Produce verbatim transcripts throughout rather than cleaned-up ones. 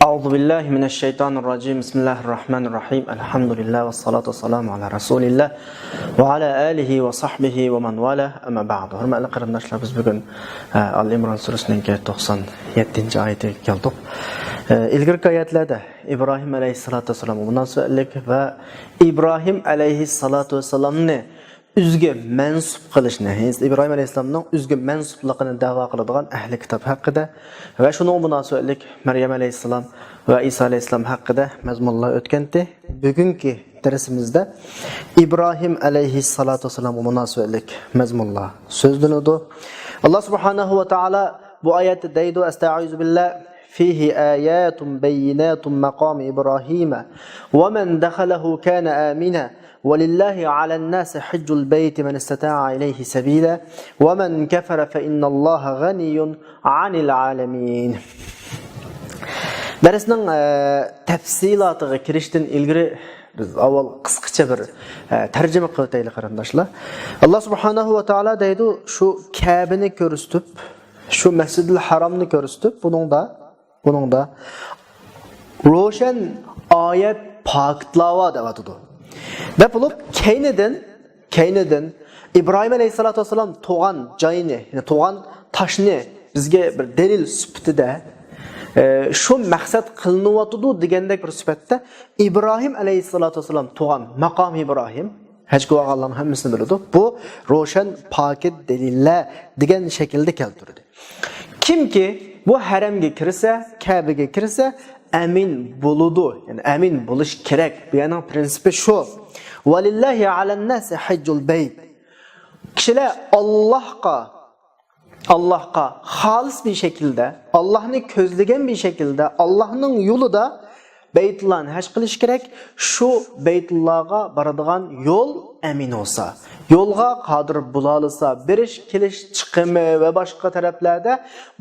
أعوذ بالله من الشيطان الرجيم. بسم الله الرحمن الرحيم. الحمد لله والصلاة والسلام على رسول الله وعلى آله وصحبه ومن والاه. أما بعد. ھۆرمەتلىك قېرىنداشلار، بىز بۈگۈن، ئە، ئال ئىمران سۈرىسىنىڭكى توقسان يەتتىنچى ئايىتىگە كەلدۇق. ئە، ئىلگىرىكى ئايەتلەردە ئىبراھىم ئەلەيھىسسالاتۇ ۋەسسالامغا مۇناسىۋەتلىك ۋە ئىبراھىم ئەلەيھىسسالاتۇ ۋەسسالامنى ئۆزىگە مەنسۇپ قىلىشنى، ئىبراھىم ئەلەيھىسسالامنىڭ ئۆزىگە مەنسۇپلۇقىنى دەۋا قىلىدىغان ئەھلى كىتاب ھەققىدە ۋە شۇنىڭغا مۇناسىۋەتلىك مەريەم ئەلەيھىسسالام ۋە ئىسا ئەلەيھىسسالام ھەققىدە مەزمۇنلار ئۆتكەنتى. بۈگۈنكى دەرسىمىزدە ئىبراھىم ئەلەيھىسسالاتۇ ۋەسسالامغا مۇناسىۋەتلىك مەزمۇنلار سۆزلىنىدۇ. ئاللا سۇبھانەھۇ ۋە تائالا بۇ ئايەتتە دەيدۇ، ئەستەئىزۇ بىللا، فيه آيات بينات مقام إبراهيم ومن دخله كان آمنا ولله على الناس حج البيت من استطاع إليه سبيلا ومن كفر فإن الله غني عن العالمين. دەرسنىڭ، ئە، تەپسىلاتىغا كىرىشتىن ئىلگىرى بىز ئاۋۋال قىسقىچە بىر، ئە، تەرجىمە قىلىۋېتەيلى، قېرىنداشلار. ئاللا سۇبھانەھۇ ۋە تائالا دەيدۇ، شۇ كەبىنى كۆرسىتىپ، شۇ مەسجىدىل ھارامنى كۆرسىتىپ، بۇنىڭدا، بۇنىڭدا روشەن ئايەت پاكىتلار بار دەۋاتىدۇ. دەپ بولۇپ، كەينىدىن، كەينىدىن ئىبراھىم ئەلەيھىسسالاتۇ ۋەسسالام تۇغان جاينى، يەنى تۇغان تاشنى بىزگە بىر دەلىل سۈپىتىدە، ئە، شۇ مەقسەت قىلىنىۋاتىدۇ دېگەندەك بىر سۈپەتتە ئىبراھىم ئەلەيھىسسالاتۇ ۋەسسالام تۇغان ماقام ئىبراھىم، ھەجگە بارغانلارنىڭ ھەممىسىنى بىلىدۇ. بۇ روشەن پاكىت دەلىللەر دېگەن شەكىلدە كەلتۈردى. كىمكى بۇ ھەرەمگە كىرسە، كەبىگە كىرسە، ئەمىن بولىدۇ. يەنى ئەمىن بولۇش كېرەك. بۇ يەرنىڭ پرىنسىپى شۇ. ولله على الناس حج البيت. كىشىلەر ئاللاھقا، ئاللاھقا خالىس بىر شەكىلدە، ئاللاھنى كۆزلىگەن بىر شەكىلدە، ئاللاھنىڭ يولىدا بەيتۇللانى ھەج قىلىش كېرەك. شۇ بەيتۇللاغا بارىدىغان يول ئەمىن بولسا، يولغا قادىر بولالىسا، بېرىش، كېلىش، چىقىمى ۋە باشقا تەرەپلەردە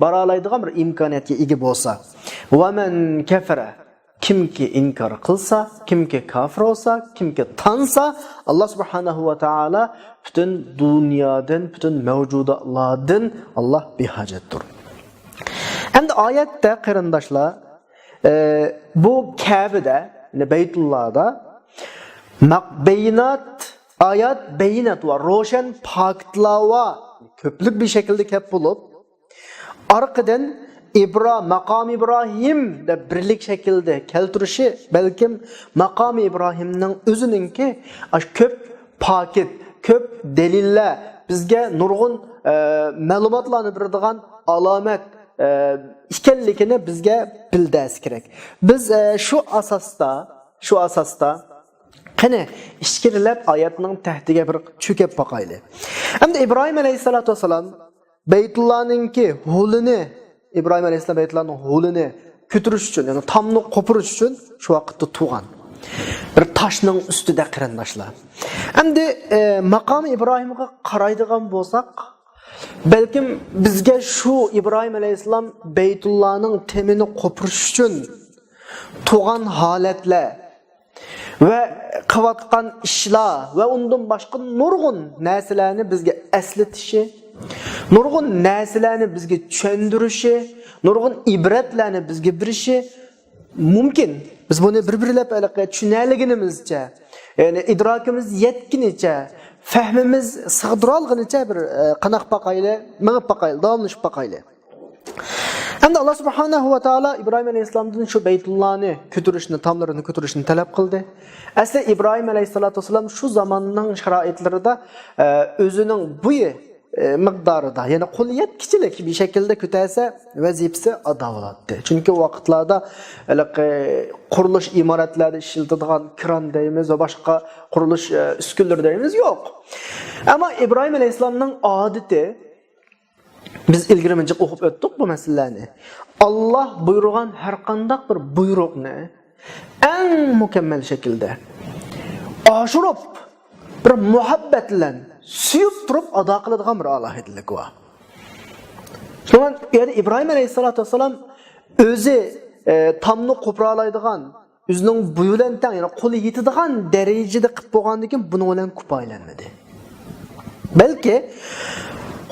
بارالايدىغان بىر ئىمكانىيەتكە ئىگە بولسا. ومن كفر، كىمكى ئىنكار قىلسا، كىمكى كاپىر بولسا، كىمكى تانسا، ئاللا سۇبھانەھۇ ۋە تائالا پۈتۈن دۇنيادىن، پۈتۈن مەۋجۇداتلاردىن ئاللا بىھاجەتتۇر. ئەمدى ئايەتتە، قېرىنداشلار، ئە، بۇ كەبىدە، يەنى بەيتۇللادا ماق-، بەينات، ئايات بەينات ۋە روشەن پاكىتلار ۋە كۆپلۈك بىر شەكىلدە كەپ بولۇپ، ئارقىدىن ئىبرا-، ماقام ئىبراھىم دەپ بىرلىك شەكىلدە كەلتۈرۈشى، بەلكىم ماقام ئىبراھىمنىڭ ئۆزىنىڭكى ئاشۇ كۆپ پاكىت، كۆپ دەلىللەر، بىزگە نۇرغۇن، ئە، مەلۇماتلارنى بېرىدىغان ئالامەت، ئە، ئىكەنلىكىنى بىزگە بىلدۈرسە كېرەك. بىز، ئە، شۇ ئاساستا، شۇ ئاساستا، قېنى، ئىچكىرىلەپ ئايەتنىڭ تەھتىگە بىر چۆكۈپ باقايلى. ئەمدى ئىبراھىم ئەلەيھىسسالاتۇ ۋەسسالام بەيتۇللانىڭكى ھولىنى، ئىبراھىم ئەلەيھىسسالام بەيتۇللانىڭ ھولىنى كۆتۈرۈش ئۈچۈن، يەنى تامنى قوپۇرۇش ئۈچۈن شۇ ۋاقىتتا تۇرغان. بىر تاشنىڭ ئۈستىدە، قېرىنداشلار. ئەمدى، ئە، ماقام ئىبراھىمغا قارايدىغان بولساق، بەلكىم بىزگە شۇ ئىبراھىم ئەلەيھىسسالام بەيتۇللانىڭ تېمىنى قوپۇرۇش ئۈچۈن تۇرغان ھالەتلەر ۋە قىلىۋاتقان ئىشلار ۋە ئۇندىن باشقا نۇرغۇن نەرسىلەرنى بىزگە ئەسلىتىشى، نۇرغۇن نەرسىلەرنى بىزگە چۈشەندۈرۈشى، نۇرغۇن ئىبرەتلەرنى بىزگە بېرىشى مۇمكىن. بىز بۇنى بىر-بىرلەپ ھېلىقى چۈشىنەلىگىنىمىزچە، يەنى ئىدراكىمىز يەتكىنىچە، فەھمىمىز سىغدۇرالغىنىچە بىر، ئە، قاناپ باقايلى، مېڭىپ باقايلى، داۋاملىشىپ باقايلى. ئەمدى ئاللا سۇبھانەھۇ ۋە تائالا ئىبراھىم ئەلەيھىسسالامدىن شۇ بەيتۇللانى كۆتۈرۈشنى، تاملىرىنى كۆتۈرۈشنى تەلەپ قىلدى. ئەسلى ئىبراھىم ئەلەيھىسسالاتۇ ۋەسسالام شۇ زاماننىڭ شارائىتلىرىدا، ئە، ئۆزىنىڭ بويى، ئە، مىقدارىدا، يەنى قولى يەتكۈچىلىك بىر شەكىلدە كۆتەرسە، ۋەزىپىسى ئادا بولاتتى. چۈنكى ئۇ ۋاقىتلاردا ھېلىقى قۇرۇلۇش ئىمارەتلەردە ئىشلىتىدىغان كران دەيمىز ۋە باشقا قۇرۇلۇش، ئە، ئۈسكۈنىلىرى دەيمىز يوق. ئەمما ئىبراھىم ئەلەيھىسسالامنىڭ ئادىتى، بىز ئىلگىرىمۇ جىق ئوقۇپ ئۆتتۇق بۇ مەسىلىلەرنى. ئاللا بۇيرۇغان ھەر قانداق بىر بۇيرۇقنى ئەڭ مۇكەممەل شەكىلدە ئاشۇرۇپ، بىر مۇھەببەت بىلەن سۆيۈپ تۇرۇپ ئادا قىلىدىغان بىر ئالاھىدىلىكى بار. شۇڭا يەنى ئىبراھىم ئەلەيھىسسالاتۇ ۋەسسالام ئۆزى، ئە، تامنى قوپۇرالايدىغان، ئۆزىنىڭ بويى بىلەن تەڭ، يەنى قولى يېتىدىغان دەرىجىدە قىلىپ بولغاندىن كېيىن بۇنىڭ بىلەن كۇپايىلەنمىدى. بەلكى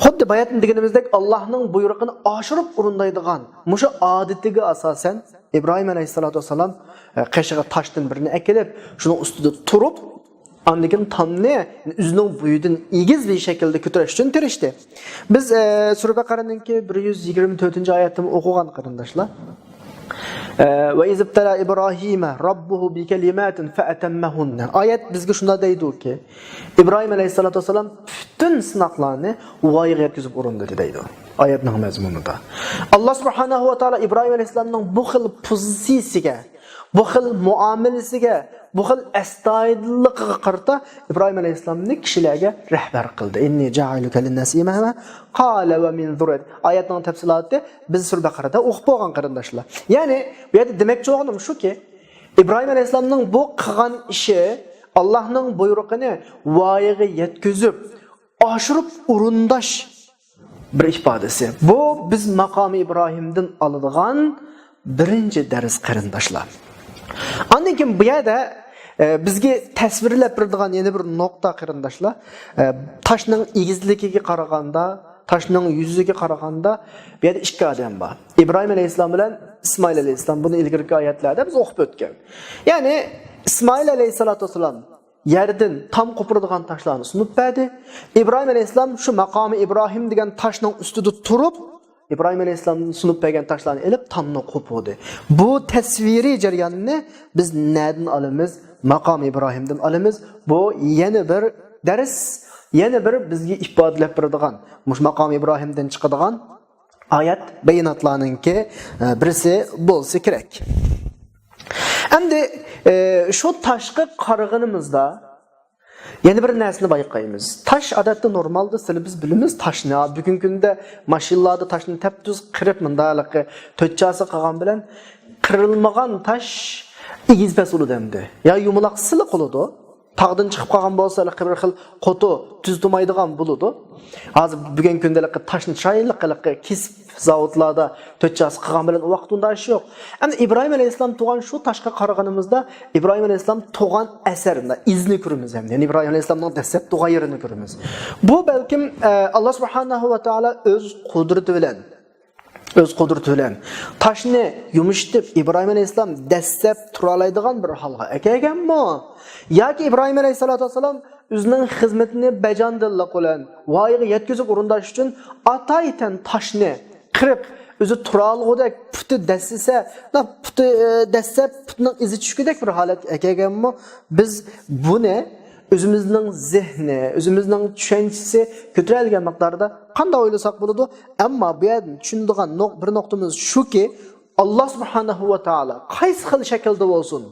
خۇددى باياتىن دېگىنىمىزدەك ئاللانىڭ بۇيرۇقىنى ئاشۇرۇپ ئورۇندايدىغان مۇشۇ ئادىتىگە ئاساسەن ئىبراھىم ئەلەيھىسسالاتۇ ۋەسسالام، ئە، قېشىغا تاشتىن بىرنى ئەكېلىپ، شۇنىڭ ئۈستىدە تۇرۇپ، ئاندىن كېيىن تامنى ئۆزىنىڭ بويىدىن ئېگىز بىر شەكىلدە كۆتۈرۈش ئۈچۈن تىرىشتى. بىز، ئە، سۈرە بەقەرەنىڭكى بىر يۈز يىگىرمە تۆتىنچى ئايەتتىن ئوقۇغان قېرىنداشلار. ئە، «ۋە ئىزىبتەلا ئىبراھىمە راببۇھۇ بىكەلىماتىن فەئەتەممەھۇننە.» ئايەت بىزگە شۇنداق دەيدۇكى، ئىبراھىم ئەلەيھىسسالاتۇ ۋەسسالام پۈتۈن سىناقلارنى ۋايىغا يەتكۈزۈپ ئورۇندىدى دەيدۇ ئايەتنىڭ مەزمۇنىدا. ئاللا سۇبھانەھۇ ۋە تائالا ئىبراھىم ئەلەيھىسسالامنىڭ بۇ خىل پوزىتسىيىسىگە، بۇ خىل مۇئامىلىسىگە، بۇ خىل ئەستايىدىللىقىغا قارىتا ئىبراھىم ئەلەيھىسسالامنى كىشىلەرگە رەھبەر قىلدى. «ئىننى جائىلۇكە لىنناسى ئىماما.» قالە ۋە مىن زۇررىيەتى. ئايەتنىڭ تەپسىلاتى بىز سۈرە بەقەرەدە ئوقۇپ بولغان قېرىنداشلار. يەنى بۇ يەردە دېمەكچى بولغىنىم شۇكى، ئىبراھىم ئەلەيھىسسالامنىڭ بۇ قىلغان ئىشى ئاللانىڭ بۇيرۇقىنى ۋايىغا يەتكۈزۈپ، ئاشۇرۇپ ئورۇنداش بىر ئىپادىسى. بۇ بىز ماقامى ئىبراھىمدىن ئالىدىغان بىرىنچى دەرس قېرىنداشلار. ئاندىن كېيىن بۇ يەردە، ئە، بىزگە تەسۋىرلەپ بېرىدىغان يەنە بىر نۇقتا قېرىنداشلار. ئە، تاشنىڭ ئېگىزلىكىگە قارىغاندا، تاشنىڭ يۈزىگە قارىغاندا بۇ يەردە ئىككى ئادەم بار. ئىبراھىم ئەلەيھىسسالام بىلەن ئىسمائىل ئەلەيھىسسالام. بۇنى ئىلگىرىكى ئايەتلەردە بىز ئوقۇپ ئۆتكەن. يەنى ئىسمائىل ئەلەيھىسسالاتۇ ۋەسسالام يەردىن تام قوپۇرىدىغان تاشلارنى سۇنۇپ بەردى. ئىبراھىم ئەلەيھىسسالام شۇ ماقامى ئىبراھىم دېگەن تاشنىڭ ئۈستىدە تۇرۇپ، ئىبراھىم ئەلەيھىسسالام سۇنۇپ بەرگەن تاشلارنى ئېلىپ تامنى قوپۇردى. بۇ تەسۋىرىي جەرياننى بىز نەدىن ئالىمىز؟ ماقامى ئىبراھىمدىن ئالىمىز. بۇ يەنە بىر دەرس، يەنە بىر بىزگە ئىپادىلەپ بېرىدىغان، مۇشۇ ماقامى ئىبراھىمدىن چىقىدىغان ئايەت باياناتلارنىڭكى، ئە، بىرسى بولسا كېرەك. ئەمدى، ئە، شۇ تاشقا قارىغىنىمىزدا يەنە بىر نەرسىنى بايقايمىز. تاش ئادەتتە نورمالدا سىلى بىز بىلىمىز تاشنى. ھا، بۈگۈنكى كۈندە ماشىنىلاردا تاشنى تەپتۈز قىرىپ مۇنداقلىقى تۆت چاسا قىلغان بىلەن قىرىلمىغان تاش ئېگىز پەس بولىدۇ ئەمدى. يا يۇمىلاق سىلىق بولىدۇ. تاغدىن چىقىپ قالغان بولسا، ھېلىقى بىر خىل قوتى تۈز تۇرمايدىغان بولىدۇ. ھازىر بۈگۈنكى كۈندە ھېلىقى تاشنى چىرايلىق ھېلىقى كېسىپ زاۋۇتلاردا تۆت چاسا قىلغان بىلەن ئۇ ۋاقىتتا ئۇنداق ئىش يوق. ئەمدى ئىبراھىم ئەلەيھىسسالام تۇرغان شۇ تاشقا قارىغىنىمىزدا، ئىبراھىم ئەلەيھىسسالام تۇرغان ئەسەر، ئىزنى كۆرىمىز. يەنى ئىبراھىم ئەلەيھىسسالامنىڭ دەسلەپ تۇرغان يېرىنى كۆرىمىز. بۇ بەلكىم، ئە، ئاللا سۇبھانەھۇ ۋە تائالا ئۆز قۇدرىتى بىلەن ئۆز قۇدرىتى بىلەن تاشنى يۇمشىتىپ، ئىبراھىم ئەلەيھىسسالام دەسسەپ تۇرالايدىغان بىر ھالغا ئەكەلگەنمۇ؟ ياكى ئىبراھىم ئەلەيھىسسالاتۇ ۋەسسالام ئۆزىنىڭ خىزمىتىنى بەجاندىللىق بىلەن ۋايىغا يەتكۈزۈپ ئورۇنداش ئۈچۈن ئاتايىتەن تاشنى قىرىپ، ئۆزى تۇرالىغۇدەك پۇتى دەسسىسە، پۇتى، ئە، دەسسەپ پۇتىنىڭ ئىزى چۈشكۈدەك بىر ھالەتكە ئەكەلگەنمۇ؟ بىز بۇنى ئۆزىمىزنىڭ زېھنى، ئۆزىمىزنىڭ چۈشەنچىسى كۆتۈرەلىگەن مىقداردا قانداق ئويلىساق بولىدۇ؟ ئەمما بۇ يەردىن چۈشىنىدىغان نۇق-، بىر نۇقتىمىز شۇكى، ئاللا سۇبھانەھۇ ۋە تائالا قايسى خىل شەكىلدە بولسۇن،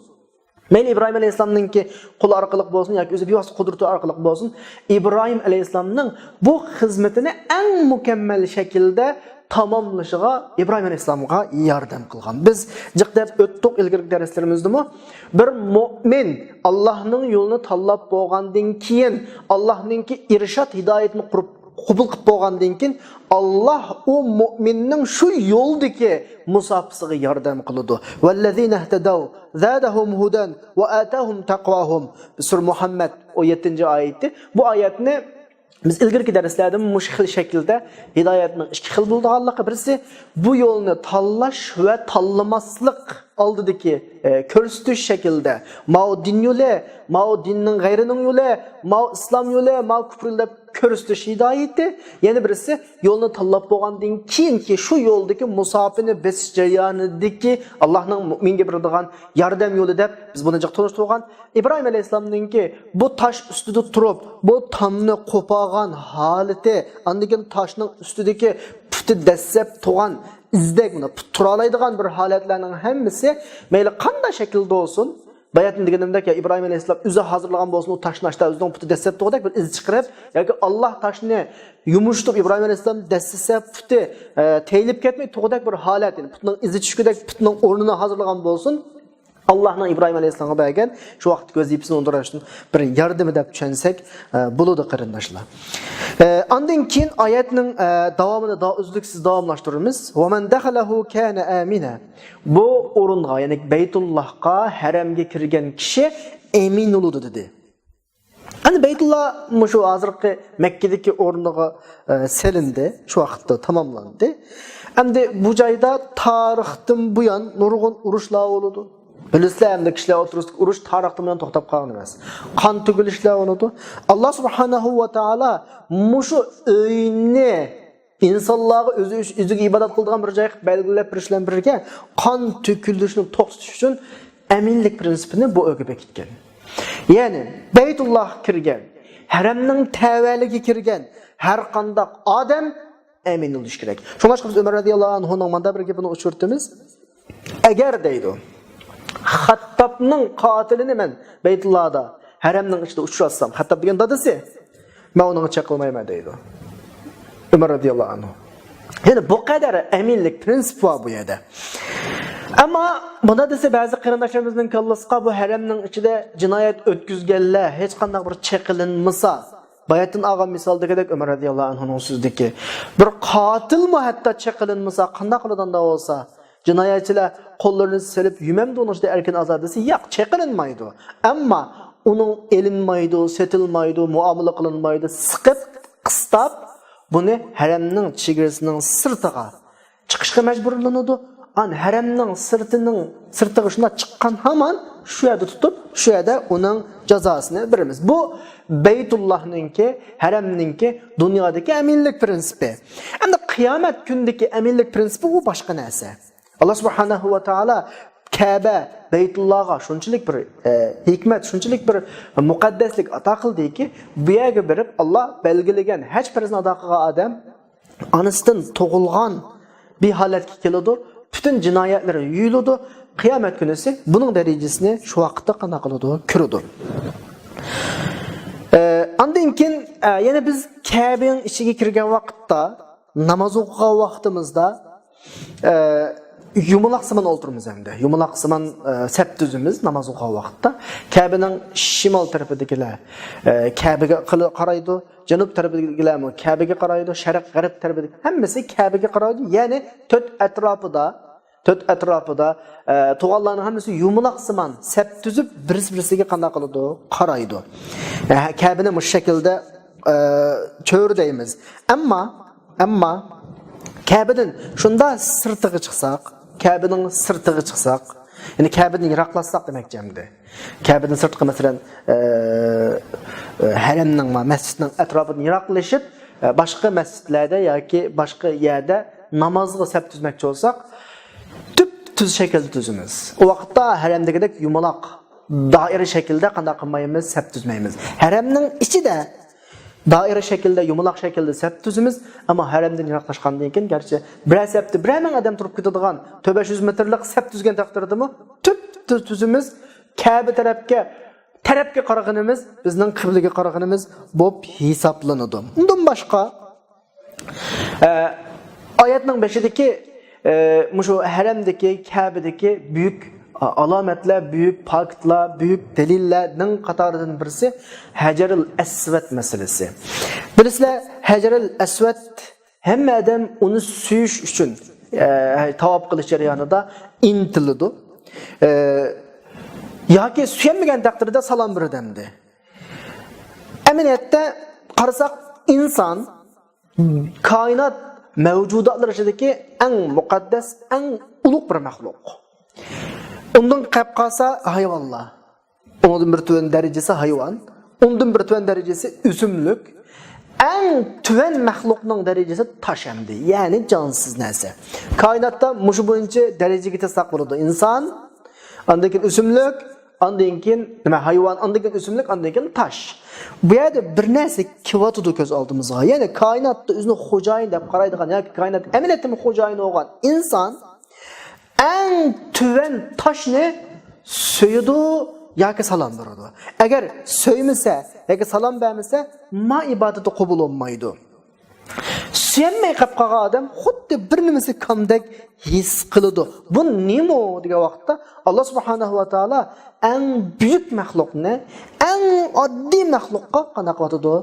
مەيلى ئىبراھىم ئەلەيھىسسالامنىڭكى قولى ئارقىلىق بولسۇن ياكى ئۆزى بىۋاسىتە قۇدرىتى ئارقىلىق بولسۇن، ئىبراھىم ئەلەيھىسسالامنىڭ بۇ خىزمىتىنى ئەڭ مۇكەممەل شەكىلدە تاماملىشىغا ئىبراھىم ئەلەيھىسسالامغا ياردەم قىلغان. بىز جىق دەپ ئۆتتۇق ئىلگىرىكى دەرسلىرىمىزدىمۇ. بىر مۆمىن ئاللانىڭ يولىنى تاللاپ بولغاندىن كېيىن، ئاللانىڭكى ئىرشاد ھىدايىتىنى قۇرۇپ، قوبۇل قىلىپ بولغاندىن كېيىن، ئاللا ئۇ مۆمىننىڭ شۇ يولدىكى مۇساپىسىغا ياردەم قىلىدۇ. «ۋەللەزىنەھتەدەۋ زادەھۇم ھۇدەن ۋە ئاتاھۇم تەقۋاھۇم». سۈرە مۇھەممەد ئون يەتتىنچى ئايىتى. بۇ ئايەتنى بىز ئىلگىرىكى دەرسلەردىمۇ مۇشۇ خىل شەكىلدە ھىدايەتنىڭ ئىككى خىل بولىدىغانلىقى، بىرسى بۇ يولنى تاللاش ۋە تاللىماسلىق ئالدىدىكى، ئە، كۆرسىتىش شەكلىدە، ماۋۇ دىن يولى، ماۋۇ دىننىڭ غەيرىنىڭ يولى، ماۋۇ ئىسلام يولى، ماۋۇ كۇپر يولى دەپ كۆرسىتىش ھىدايىتى. يەنە بىرسى يولنى تاللاپ بولغاندىن كېيىنكى شۇ يولدىكى مۇساپىنى بېسىش جەريانىدىكى ئاللانىڭ مۆمىنگە بېرىدىغان ياردەم يولى دەپ بىز بۇنى جىق تونۇشتۇرغان. ئىبراھىم ئەلەيھىسسالامنىڭكى بۇ تاش ئۈستىدە تۇرۇپ، بۇ تامنى قوپارغان ھالىتى، ئاندىن كېيىن تاشنىڭ ئۈستىدىكى پۇتى دەسسەپ تۇرغان ئىزدەك، مانا، پۇت تۇرالايدىغان بىر ھالەتلەرنىڭ ھەممىسى، مەيلى قانداق شەكىلدە بولسۇن، باياتىن دېگىنىمدەك، يا ئىبراھىم ئەلەيھىسسالام ئۆزى ھازىرلىغان بولسۇن، ئۇ تاشنى ئاشتا ئۆزىنىڭ پۇتى دەسسەپ تۇرغۇدەك بىر ئىز چىقىرىپ، ياكى ئاللا تاشنى يۇمشىتىپ، ئىبراھىم ئەلەيھىسسالام دەسسىسە پۇتى، ئە، تېيىلىپ كەتمەي تۇرغۇدەك بىر ھالەت، يەنى پۇتنىڭ ئىزى چۈشكۈدەك، پۇتنىڭ ئورنىنى ھازىرلىغان بولسۇن. ئاللانىڭ ئىبراھىم ئەلەيھىسسالامغا بەرگەن شۇ ۋاقىتتىكى ۋەزىپىسىنى ئۇندۇرۇش ئۈچۈن بىر ياردىمى دەپ چۈشەنسەك، ئە، بولىدۇ، قېرىنداشلار. ئە، ئاندىن كېيىن ئايەتنىڭ، ئە، داۋامىنى دا-، ئۈزلۈكسىز داۋاملاشتۇرىمىز. «ۋەمەن دەخەلەھۇ كانە ئامىنا.» بۇ ئورۇنغا، يەنى بەيتۇللاھقا، ھەرەمگە كىرگەن كىشى ئەمىن بولىدۇ، دېدى. ئەنە بەيتۇللا مۇشۇ ھازىرقى مەككىدىكى ئورنىغا، ئە، سېلىندى، شۇ ۋاقىتتا تاماملاندى. ئەمدى بۇ جايدا تارىختىن بۇيان نۇرغۇن ئۇرۇشلار بولىدۇ. بىلىسىلەر، ئەمدى كىشىلەر ئوتتۇرىسىدىكى ئۇرۇش تارىختىن بۇيان توختاپ قالغان ئەمەس. قان تۆكۈلۈشلەر بولىدۇ. ئاللا سۇبھانەھۇ ۋە تائالا مۇشۇ ئۆينى ئىنسانلارغا ئۆزى، ئۆزىگە ئىبادەت قىلىدىغان بىر جاي قىلىپ بەلگىلەپ بېرىش بىلەن بىرگە، قان تۆكۈلۈشنى توختىتىش ئۈچۈن ئەمىنلىك پىرىنسىپىنى بۇ ئۆيگە بېكىتكەن. يەنى بەيتۇللاھقا كىرگەن، ھەرەمنىڭ تەۋەلىكىگە كىرگەن ھەر قانداق ئادەم ئەمىن بولۇشى كېرەك. شۇڭلاشقا بىز ئۆمەر رەزىياللاھۇ ئەنھۇنىڭ مۇنداق بىر گېپىنى ئۇچرىتىمىز. ئەگەر دەيدۇ، خەتتابنىڭ قاتىلىنى مەن بەيتۇللادا، ھەرەمنىڭ ئىچىدە ئۇچراتسام، خەتتاب دېگەن دادىسى، مەن ئۇنىڭغا چېقىلمايمەن دەيدۇ ئۆمەر رەزىياللاھۇ ئەنھۇ. يەنى بۇ قەدەر ئەمىنلىك پىرىنسىپ بار بۇ يەردە. ئەمما بۇنى دېسە، بەزى قېرىنداشلىرىمىزنىڭ كاللىسىغا، بۇ ھەرەمنىڭ ئىچىدە جىنايەت ئۆتكۈزگەنلەر ھېچقانداق بىر چېقىلىنمىسا، باياتىن ئالغان مىسالدىكىدەك، ئۆمەر رەزىياللاھۇ ئەنھۇنىڭ سۆزىدىكى، بىر قاتىلمۇ ھەتتا چېقىلىنمىسا، قانداق قىلىدۇ ئۇنداق بولسا؟ جىنايەتچىلەر قوللىرىنى سېلىپ، يۈمەمدۇ ئۇنىڭ ئىچىدە ئەركىن ئازاد دېسە، ياق، چېقىلىنمايدۇ. ئەمما ئۇنىڭ ئېلىنمايدۇ، سېتىلمايدۇ، مۇئامىلە قىلىنمايدۇ، سىقىپ، قىستاپ، بۇنى ھەرەمنىڭ چېگرىسىنىڭ سىرتىغا چىقىشقا مەجبۇرلىنىدۇ. ئان ھەرەمنىڭ سىرتىنىڭ، سىرتىغا شۇنداق چىققان ھامان شۇ يەردە تۇتۇپ، شۇ يەردە ئۇنىڭ جازاسىنى بېرىمىز. بۇ بەيتۇللاھنىڭكى، ھەرەمنىڭكى دۇنيادىكى ئەمىنلىك پىرىنسىپى. ئەمدى قىيامەت كۈنىدىكى ئەمىنلىك پىرىنسىپى، ئۇ باشقا نەرسە. ئاللا سۇبھانەھۇ ۋە تائالا كەبە، بەيتۇللاغا شۇنچىلىك بىر، ئە، ھېكمەت، شۇنچىلىك بىر مۇقەددەسلىك ئاتا قىلدىكى، بۇ يەرگە بېرىپ، ئاللا بەلگىلىگەن ھەج پەرزىنى ئادا قىلغان ئادەم ئانىسىدىن تۇغۇلغان بىر ھالەتكە كېلىدۇ، پۈتۈن جىنايەتلىرى يۇيۇلىدۇ. قىيامەت كۈنىسى بۇنىڭ دەرىجىسىنى شۇ ۋاقىتتا قانداق قىلىدۇ؟ كۆرىدۇ. ئە، ئاندىن كېيىن، ئە، يەنە بىز كەبىنىڭ ئىچىگە كىرگەن ۋاقىتتا، ناماز ئوقۇغان ۋاقتىمىزدا، ئە، يۇمىلاقسىمان ئولتۇرىمىز ئەمدى. يۇمىلاقسىمان، ئە، سەپ تۈزىمىز ناماز ئوقۇغان ۋاقىتتا. كەبىنىڭ شىمال تەرىپىدىكىلەر، ئە، كەبىگە قىل-، قارايدۇ. جەنۇب تەرىپىدىكىلەرمۇ كەبىگە قارايدۇ، شەرق، غەرب تەرىپىدىكى ھەممىسى كەبىگە قارايدۇ. يەنى تۆت ئەتراپىدا، تۆت ئەتراپىدا، ئە، تۇغانلارنىڭ ھەممىسى يۇمىلاقسىمان سەپ تۈزۈپ، بىرسى-بىرسىگە قانداق قىلىدۇ؟ قارايدۇ. ئە، كەبىنى مۇشۇ شەكىلدە، ئە، چۆرىدەيمىز. ئەمما، ئەمما كەبىدىن شۇنداق سىرتىغا چىقساق، كەبىنىڭ سىرتىغا چىقساق، يەنى كەبىدىن يىراقلاشساق دېمەكچى ئەمدى. كەبىدىن سىرتقا، مەسىلەن، ئە، ئە، ھەرەمنىڭ، مەسچىتنىڭ ئەتراپىدىن يىراقلىشىپ، ئە، باشقا مەسچىتلەردە ياكى باشقا يەردە نامازغا سەپ تۈزمەكچى بولساق، تۈپتۈز شەكىلدە تۈزىمىز. ئۇ ۋاقىتتا ھەرەمدىكىدەك يۇمىلاق دائىرە شەكلىدە قانداق قىلمايمىز؟ سەپ تۈزمەيمىز. ھەرەمنىڭ ئىچىدە دائىرە شەكلىدە، يۇمىلاق شەكلىدە سەپ تۈزىمىز، ئەمما ھەرەمدىن يىراقلاشقاندىن كېيىن، گەرچە بىرەر سەپتە بىرەر مىڭ ئادەم تۇرۇپ كېتىدىغان تۆت بەش يۈز مېتىرلىق سەپ تۈزگەن تەقدىردىمۇ، تۈپتۈز تۈزىمىز، كەبە تەرەپكە، تەرەپكە قارىغىنىمىز بىزنىڭ قىبلىگە قارىغىنىمىز بولۇپ ھېسابلىنىدۇ. ئۇندىن باشقا، ئە، ئايەتنىڭ بېشىدىكى، ئە، مۇشۇ ھەرەمدىكى، كەبىدىكى بۈيۈك، ئا-، ئالامەتلەر، بۈيۈك پاكىتلار، بۈيۈك دەلىللەرنىڭ قاتارىدىن بىرسى ھەجەرىل ئەسۋەد مەسىلىسى. بىلىسىلەر، ھەجەرىل ئەسۋەد ھەممە ئادەم ئۇنى سۆيۈش ئۈچۈن، ئە، تاۋاپ قىلىش جەريانىدا ئىنتىلىدۇ. ئە، ياكى سۆيەلمىگەن تەقدىردە سالام بېرىدۇ ئەمدى. ئەمەلىيەتتە قارىساق، ئىنسان كائىنات مەۋجۇداتلىرى ئىچىدىكى ئەڭ مۇقەددەس، ئەڭ ئۇلۇغ بىر مەخلۇق. ئۇندىن قېلىپ قالسا ھايۋانلار. ئۇنىڭدىن بىر تۆۋەن دەرىجىسى ھايۋان، ئۇندىن بىر تۆۋەن دەرىجىسى ئۆسۈملۈك، ئەڭ تۆۋەن مەخلۇقنىڭ دەرىجىسى تاش ئەمدى، يەنى جانسىز نەرسە. كائىناتتا مۇشۇ بويىچە دەرىجىگە تىزساق بولىدۇ. ئىنسان، ئاندىن كېيىن ئۆسۈملۈك، ئاندىن كېيىن نېمە، ھايۋان، ئاندىن كېيىن ئۆسۈملۈك، ئاندىن كېيىن تاش. بۇ يەردە بىر نەرسە كېلىۋاتىدۇ كۆز ئالدىمىزغا. يەنى كائىناتتا ئۆزىنى خوجايىن دەپ قارايدىغان ياكى كائىنات ئەمەلىيەتتىمۇ خوجايىنى بولغان ئىنسان ئەڭ تۆۋەن تاشنى سۆيىدۇ ياكى سالام بېرىدۇ. ئەگەر سۆيمىسە ياكى سالام بەرمىسە، ما ئىبادىتى قوبۇل بولمايدۇ. سۆيەلمەي قېلىپ قالغان ئادەم خۇددى بىر نېمىسى كامدەك ھېس قىلىدۇ. بۇ نېمە دېگەن ۋاقىتتا، ئاللا سۇبھانەھۇ ۋە تائالا ئەڭ بۈيۈك مەخلۇقنى ئەڭ ئاددىي مەخلۇققا قانداق قىلىۋاتىدۇ؟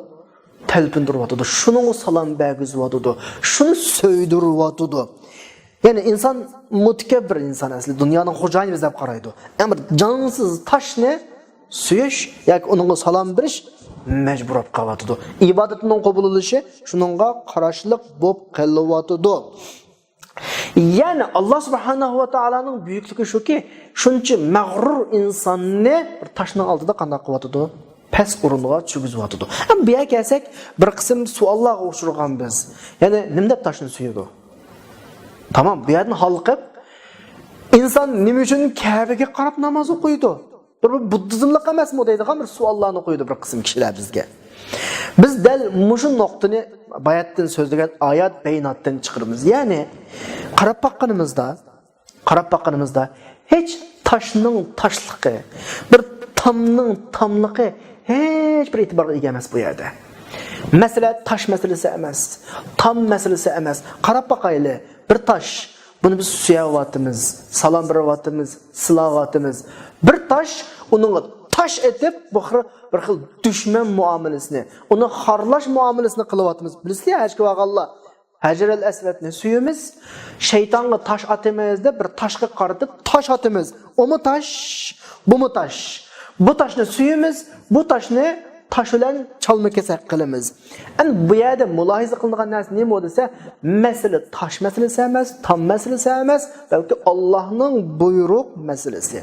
تەلپۈندۈرۈۋاتىدۇ. شۇنىڭغا سالام بەرگۈزۈۋاتىدۇ. شۇنى سۆيدۈرۈۋاتىدۇ. يەنى ئىنسان مۇتەكەببىر ئىنسان ئەسلى، دۇنيانىڭ خوجايىنى بىز دەپ قارايدۇ. ئەمما جانسىز تاشنى سۆيۈش ياكى ئۇنىڭغا سالام بېرىش مەجبۇر بولۇپ قېلىۋاتىدۇ. ئىبادىتىنىڭ قوبۇل بولۇشى شۇنىڭغا قاراشلىق بولۇپ قېلىۋاتىدۇ. يەنى ئاللا سۇبھانەھۇ ۋە تائالانىڭ بۈيۈكلۈكى شۇكى، شۇنچە مەغرۇر ئىنساننى بىر تاشنىڭ ئالدىدا قانداق قىلىۋاتىدۇ؟ پەس ئورۇنغا چۈشۈرگۈزۈۋاتىدۇ. ئەمما بۇ يەرگە كەلسەك، بىر قىسىم سوئاللارغا ئۇچرىغان بىز. يەنى نېمە دەپ تاشنى سۆيىدۇ؟ تامام، بۇ يەردىن ھالقىپ، ئىنسان نېمە ئۈچۈن كەبىگە قاراپ ناماز ئوقۇيدۇ؟ بىر، بىر بۇددىزملىق ئەمەسمۇ دەيدىغان بىر سوئاللارنى قويىدۇ بىر قىسىم كىشىلەر بىزگە. بىز دەل مۇشۇ نۇقتىنى باياتتىن سۆزلىگەن ئايەت بەيناتتىن چىقىرىمىز. يەنى قاراپ باققىنىمىزدا، قاراپ باققىنىمىزدا ھېچ تاشنىڭ تاشلىقى، بىر تامنىڭ تاملىقى ھېچ بىر ئېتىبارغا ئىگە ئەمەس بۇ يەردە. مەسىلە تاش مەسىلىسى ئەمەس، تام مەسىلىسى ئەمەس. قاراپ باقايلى، بىر تاش، بۇنى بىز سۆيەۋاتىمىز، سالام بېرىۋاتىمىز، سىلاۋاتىمىز. بىر تاش، ئۇنىڭغا تاش ئېتىپ، بىر خىل، بىر خىل دۈشمەن مۇئامىلىسىنى، ئۇنى خارلاش مۇئامىلىسىنى قىلىۋاتىمىز. بىلىسىلەر، ھەجگە بارغانلار ھەجەرەل ئەسۋەدنى سۆيىمىز، شەيتانغا تاش ئاتىمىز دەپ بىر تاشقا قارىتىپ تاش ئاتىمىز. ئۇمۇ تاش، بۇمۇ تاش. بۇ تاشنى سۆيىمىز، بۇ تاشنى تاش بىلەن چالما كېسەك قىلىمىز. ئەمدى بۇ يەردە مۇلاھىزە قىلىنىدىغان نەرسە نېمە بولدى دېسە، مەسىلە تاش مەسىلىسى ئەمەس، تام مەسىلىسى ئەمەس، بەلكى ئاللانىڭ بۇيرۇق مەسىلىسى.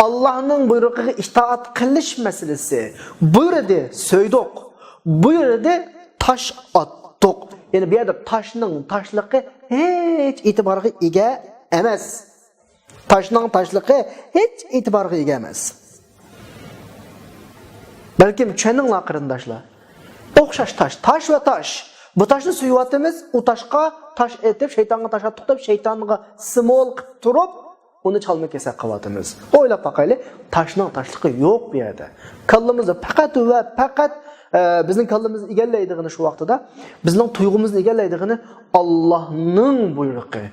ئاللانىڭ بۇيرۇقىغا ئىتائەت قىلىش مەسىلىسى. بۇيرۇدى، سۆيدۇق. بۇيرۇدى، تاش ئاتتۇق. يەنى بۇ يەردە تاشنىڭ تاشلىقى ھېچ ئېتىبارغا ئىگە ئەمەس. تاشنىڭ تاشلىقى ھېچ ئېتىبارغا ئىگە ئەمەس. بەلكىم چۈشەندىڭلار، قېرىنداشلار. ئوخشاش تاش، تاش ۋە تاش. بۇ تاشنى سۆيۈۋاتىمىز، ئۇ تاشقا تاش ئېتىپ، شەيتانغا تاش ئاتتۇق دەپ، شەيتانغا سىمۋول قىلىپ تۇرۇپ، ئۇنى چالما كېسەك قىلىۋاتىمىز. ئويلاپ باقايلى، تاشنىڭ تاشلىقى يوق بۇ يەردە. كاللىمىزدا پەقەت ۋە پەقەت، ئە، بىزنىڭ كاللىمىزنى ئىگىلەيدىغىنى شۇ ۋاقتىدا، بىزنىڭ تۇيغۇمىزنى ئىگىلەيدىغىنى ئاللانىڭ بۇيرۇقى.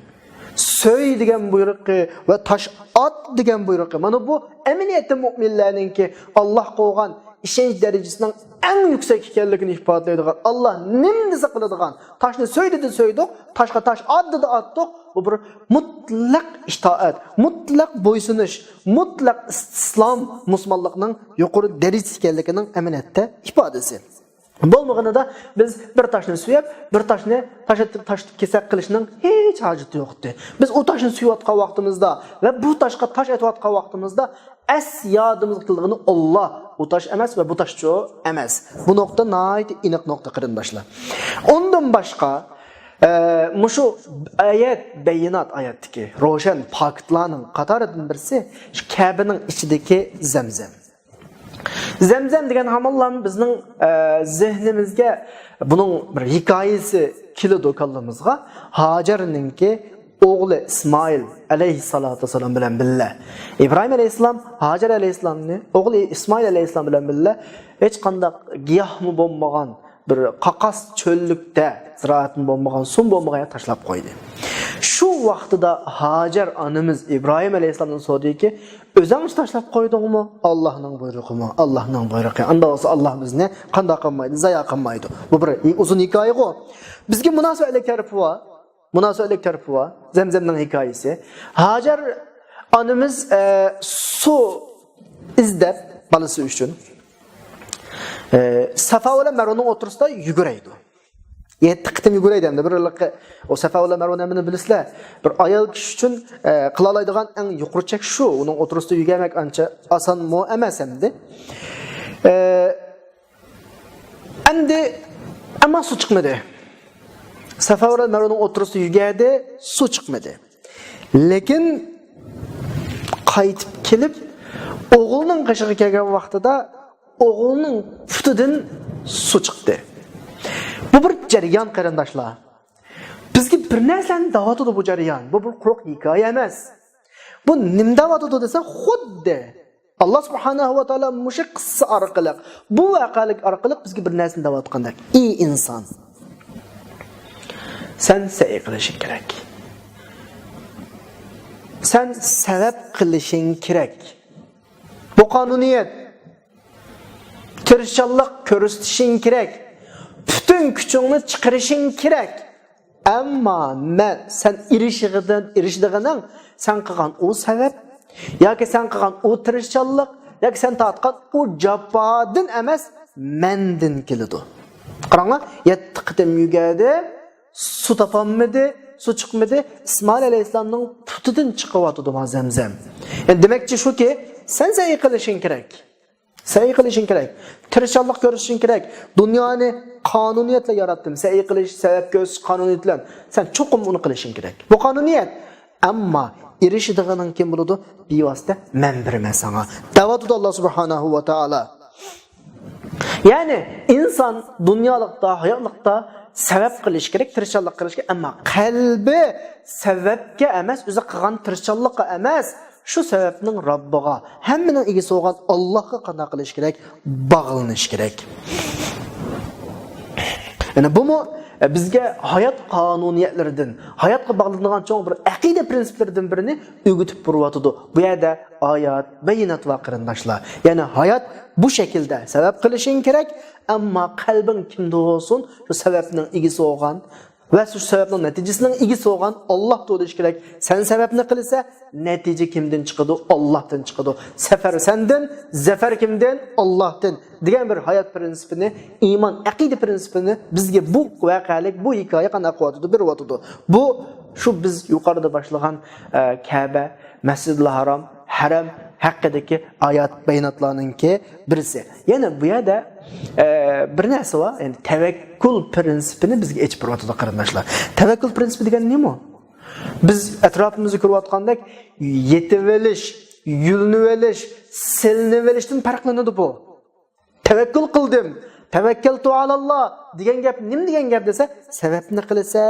سۆي دېگەن بۇيرۇقى ۋە تاش ئات دېگەن بۇيرۇقى. مانا بۇ ئەمەلىيەتتە مۆمىنلەرنىڭكى ئاللاھقا بولغان ئىشەنچ دەرىجىسىنىڭ ئەڭ يۈكسەك ئىكەنلىكىنى ئىپادىلەيدىغان، ئاللا نېمە دېسە قىلىدىغان، تاشنى سۆي دېدى سۆيدۇق، تاشقا تاش ئات دېدى ئاتتۇق. بۇ بىر مۇتلەق ئىتائەت، مۇتلەق بويسۇنۇش، مۇتلەق ئىستىسلام مۇسۇلمانلىقنىڭ يۇقىرى دەرىجىسى ئىكەنلىكىنىڭ ئەمەلىيەتتە ئىپادىسى. بولمىغىنىدا بىز بىر تاشنى سۆيۈپ، بىر تاشنى تاش ئېتىپ، تاش كېسەك قىلىشنىڭ ھېچ ھاجىتى يوق ئىدى. بىز ئۇ تاشنى سۆيۈۋاتقان ۋاقتىمىزدا ۋە بۇ تاشقا تاش ئېتىۋاتقان ۋاقتىمىزدا ئەس يادىمىزغا كېلىدىغىنى ئاللا، ئۇ تاش ئەمەس ۋە بۇ تاشچۇ ئەمەس. بۇ نۇقتا ناھايىتى ئېنىق نۇقتا، قېرىنداشلار. ئۇندىن باشقا، ئە، مۇشۇ ئايەت، بەييىنات ئايەتتىكى روشەن پاكىتلارنىڭ قاتارىدىن بىرسى شۇ كەبىنىڭ ئىچىدىكى زەمزەم. زەمزەم دېگەن ھامانلا بىزنىڭ، ئە، زېھنىمىزگە بۇنىڭ بىر ھېكايىسى كېلىدۇ كاللىمىزغا. ھاجەرنىڭكى ئوغلى ئىسمائىل ئەلەيھىسسالاتۇ ۋەسسالام بىلەن بىللە، ئىبراھىم ئەلەيھىسسالام ھاجەر ئەلەيھىسسالامنى ئوغلى ئىسمائىل ئەلەيھىسسالام بىلەن بىللە ھېچقانداق گىياھمۇ بولمىغان، بىر قاقاس چۆللۈكتە، زىرائەتمۇ بولمىغان، سۇمۇ بولمىغان يەرگە تاشلاپ قويدى. شۇ ۋاقتىدا ھاجەر ئانىمىز ئىبراھىم ئەلەيھىسسالامدىن سورىدىكى، «ئۆزۈڭچە تاشلاپ قويدۇڭمۇ؟ ئاللاھنىڭ بۇيرۇقىمۇ؟ ئاللاھنىڭ بۇيرۇقى. ئاندا بولسا ئاللاھ بىزنى قانداق قىلمايدۇ، زايا قىلمايدۇ.» بۇ بىر ئۇزۇن ھېكايىغۇ. بىزگە مۇناسىۋەتلىك تەرىپى بار. مۇناسىۋەتلىك تەرىپى بار. زەمزەمنىڭ ھېكايىسى. ھاجەر ئانىمىز، ئە، سۇ ئىزدەپ بالىسى ئۈچۈن، ئە، سافا بىلەن مەرۋىنىڭ ئوتتۇرىسىدا يۈگۈرەيدۇ. يەتتە قېتىم يۈگۈرەيدۇ ئەمدى. بىر ئۇ سافا بىلەن مەرۋىنى ھەممىنى بىلىسىلەر. بىر ئايال كىشى ئۈچۈن، ئە، قىلالايدىغان ئەڭ يۇقىرى چەك شۇ. ئۇنىڭ ئوتتۇرىسىدا يۈگۈرمەك ئانچە ئاسانمۇ ئەمەس ئەمدى. ئە، ئەمدى، ئەمما سۇ چىقمىدى. سافا بىلەن مەرۋىنىڭ ئوتتۇرىسىدا يۈگۈردى، سۇ چىقمىدى. لېكىن قايتىپ كېلىپ، ئوغلىنىڭ قېشىغا كەلگەن ۋاقتىدا ئوغلىنىڭ پۇتىدىن سۇ چىقتى. بۇ بىر جەريان، قېرىنداشلار. بىزگە بىر نەرسىلەرنى دەۋاتىدۇ بۇ جەريان. بۇ بىر قۇرۇق ھېكايە ئەمەس. بۇ نېمە دەۋاتىدۇ دېسە، خۇددى ئاللا سۇبھانەھۇ ۋە تائالا مۇشۇ قىسسە ئارقىلىق، بۇ ۋەقەلىك ئارقىلىق بىزگە بىر نەرسىنى دەۋاتقاندەك. ئى ئىنسان، سەن سەي قىلىشىڭ كېرەك. سەن سەۋەب قىلىشىڭ كېرەك. بۇ قانۇنىيەت. تىرىشچانلىق كۆرسىتىشىڭ كېرەك. پۈتۈن كۈچۈڭنى چىقىرىشىڭ كېرەك. ئەمما مەن، سەن ئېرىشىدىغىنىڭ، سەن قىلغان ئۇ سەۋەب، ياكى سەن قىلغان ئۇ تىرىشچانلىق، ياكى سەن تارتقان ئۇ جاپادىن ئەمەس، مەندىن كېلىدۇ. قاراڭلار، يەتتە قېتىم يۈگۈردى، سۇ تاپالمىدى، سۇ چىقمىدى. ئىسمائىل ئەلەيھىسسالامنىڭ پۇتىدىن چىقىۋاتىدۇ ما زەمزەم. يەنى دېمەكچى شۇكى، سەن سەي قىلىشىڭ كېرەك. سەي قىلىشىڭ كېرەك. تىرىشچانلىق كۆرسىتىشىڭ كېرەك. دۇنيانى قانۇنىيەت بىلەن ياراتتىم. سەي قىلىش، سەۋەب كۆرسىتىش قانۇنىيىتى بىلەن. سەن چوقۇم ئۇنى قىلىشىڭ كېرەك. بۇ قانۇنىيەت. ئەمما ئېرىشىدىغىنىڭ كىم بولىدۇ؟ بىۋاسىتە مەن بېرىمەن ساڭا. دەۋاتىدۇ ئاللا سۇبھانەھۇ ۋە تائالا. يەنى ئىنسان دۇنيالىقتا، ھاياتلىقتا سەۋەب قىلىش كېرەك، تىرىشچانلىق قىلىش كېرەك، ئەمما قەلبى سەۋەبكە ئەمەس، ئۆزى قىلغان تىرىشچانلىققا ئەمەس، شۇ سەۋەبنىڭ رەببىغا، ھەممىنىڭ ئىگىسى بولغان ئاللاھقا قانداق قىلىش كېرەك؟ باغلىنىش كېرەك. يەنى بۇمۇ، ئە، بىزگە ھايات قانۇنىيەتلىرىدىن، ھاياتقا باغلىنىدىغان چوڭ بىر ئەقىدە پىرىنسىپلىرىدىن بىرىنى ئۆگىتىپ بېرىۋاتىدۇ. بۇ يەردە ئايات، بەيىنات بار قېرىنداشلار. يەنى ھايات بۇ شەكىلدە، سەۋەب قىلىشىڭ كېرەك، ئەمما قەلبىڭ كىمدە بولسۇن، شۇ سەۋەبنىڭ ئىگىسى بولغان ۋە شۇ سەۋەبنىڭ نەتىجىسىنىڭ ئىگىسى بولغان ئاللاھ بولۇشى كېرەك. سەن سەۋەبنى قىلسا، نەتىجە كىمدىن چىقىدۇ؟ ئاللاھتىن چىقىدۇ. سەپەر سەندىن، زەپەر كىمدىن؟ ئاللاھتىن. دېگەن بىر ھايات پىرىنسىپىنى، ئىمان، ئەقىدە پىرىنسىپىنى بىزگە بۇ ۋەقەلىك، بۇ ھېكايە قانداق قىلىۋاتىدۇ، بېرىۋاتىدۇ. بۇ، شۇ بىز يۇقىرىدا باشلىغان، ئە، كەبە، مەسجىدىل ھارام، ھەرەم ھەققىدىكى ئايات، بەيىناتلارنىڭكى بىرسى. يەنە بۇ يەردە، ئە، بىر نەرسە بار، يەنى تەۋەككۈل پىرىنسىپىنى بىزگە ئېچىپ بېرىۋاتىدۇ قېرىنداشلار. تەۋەككۈل پىرىنسىپى دېگەن نېمە؟ بىز ئەتراپىمىزدا كۆرۈۋاتقاندەك يېتىۋېلىش، يۆلىنىۋېلىش، سېلىنىۋېلىشتىن پەرقلىنىدۇ بۇ. تەۋەككۈل قىلدىم، تەۋەككەلتۇ ئالاللا دېگەن گەپ نېمە دېگەن گەپ دېسە، سەۋەبنى قىلىسە،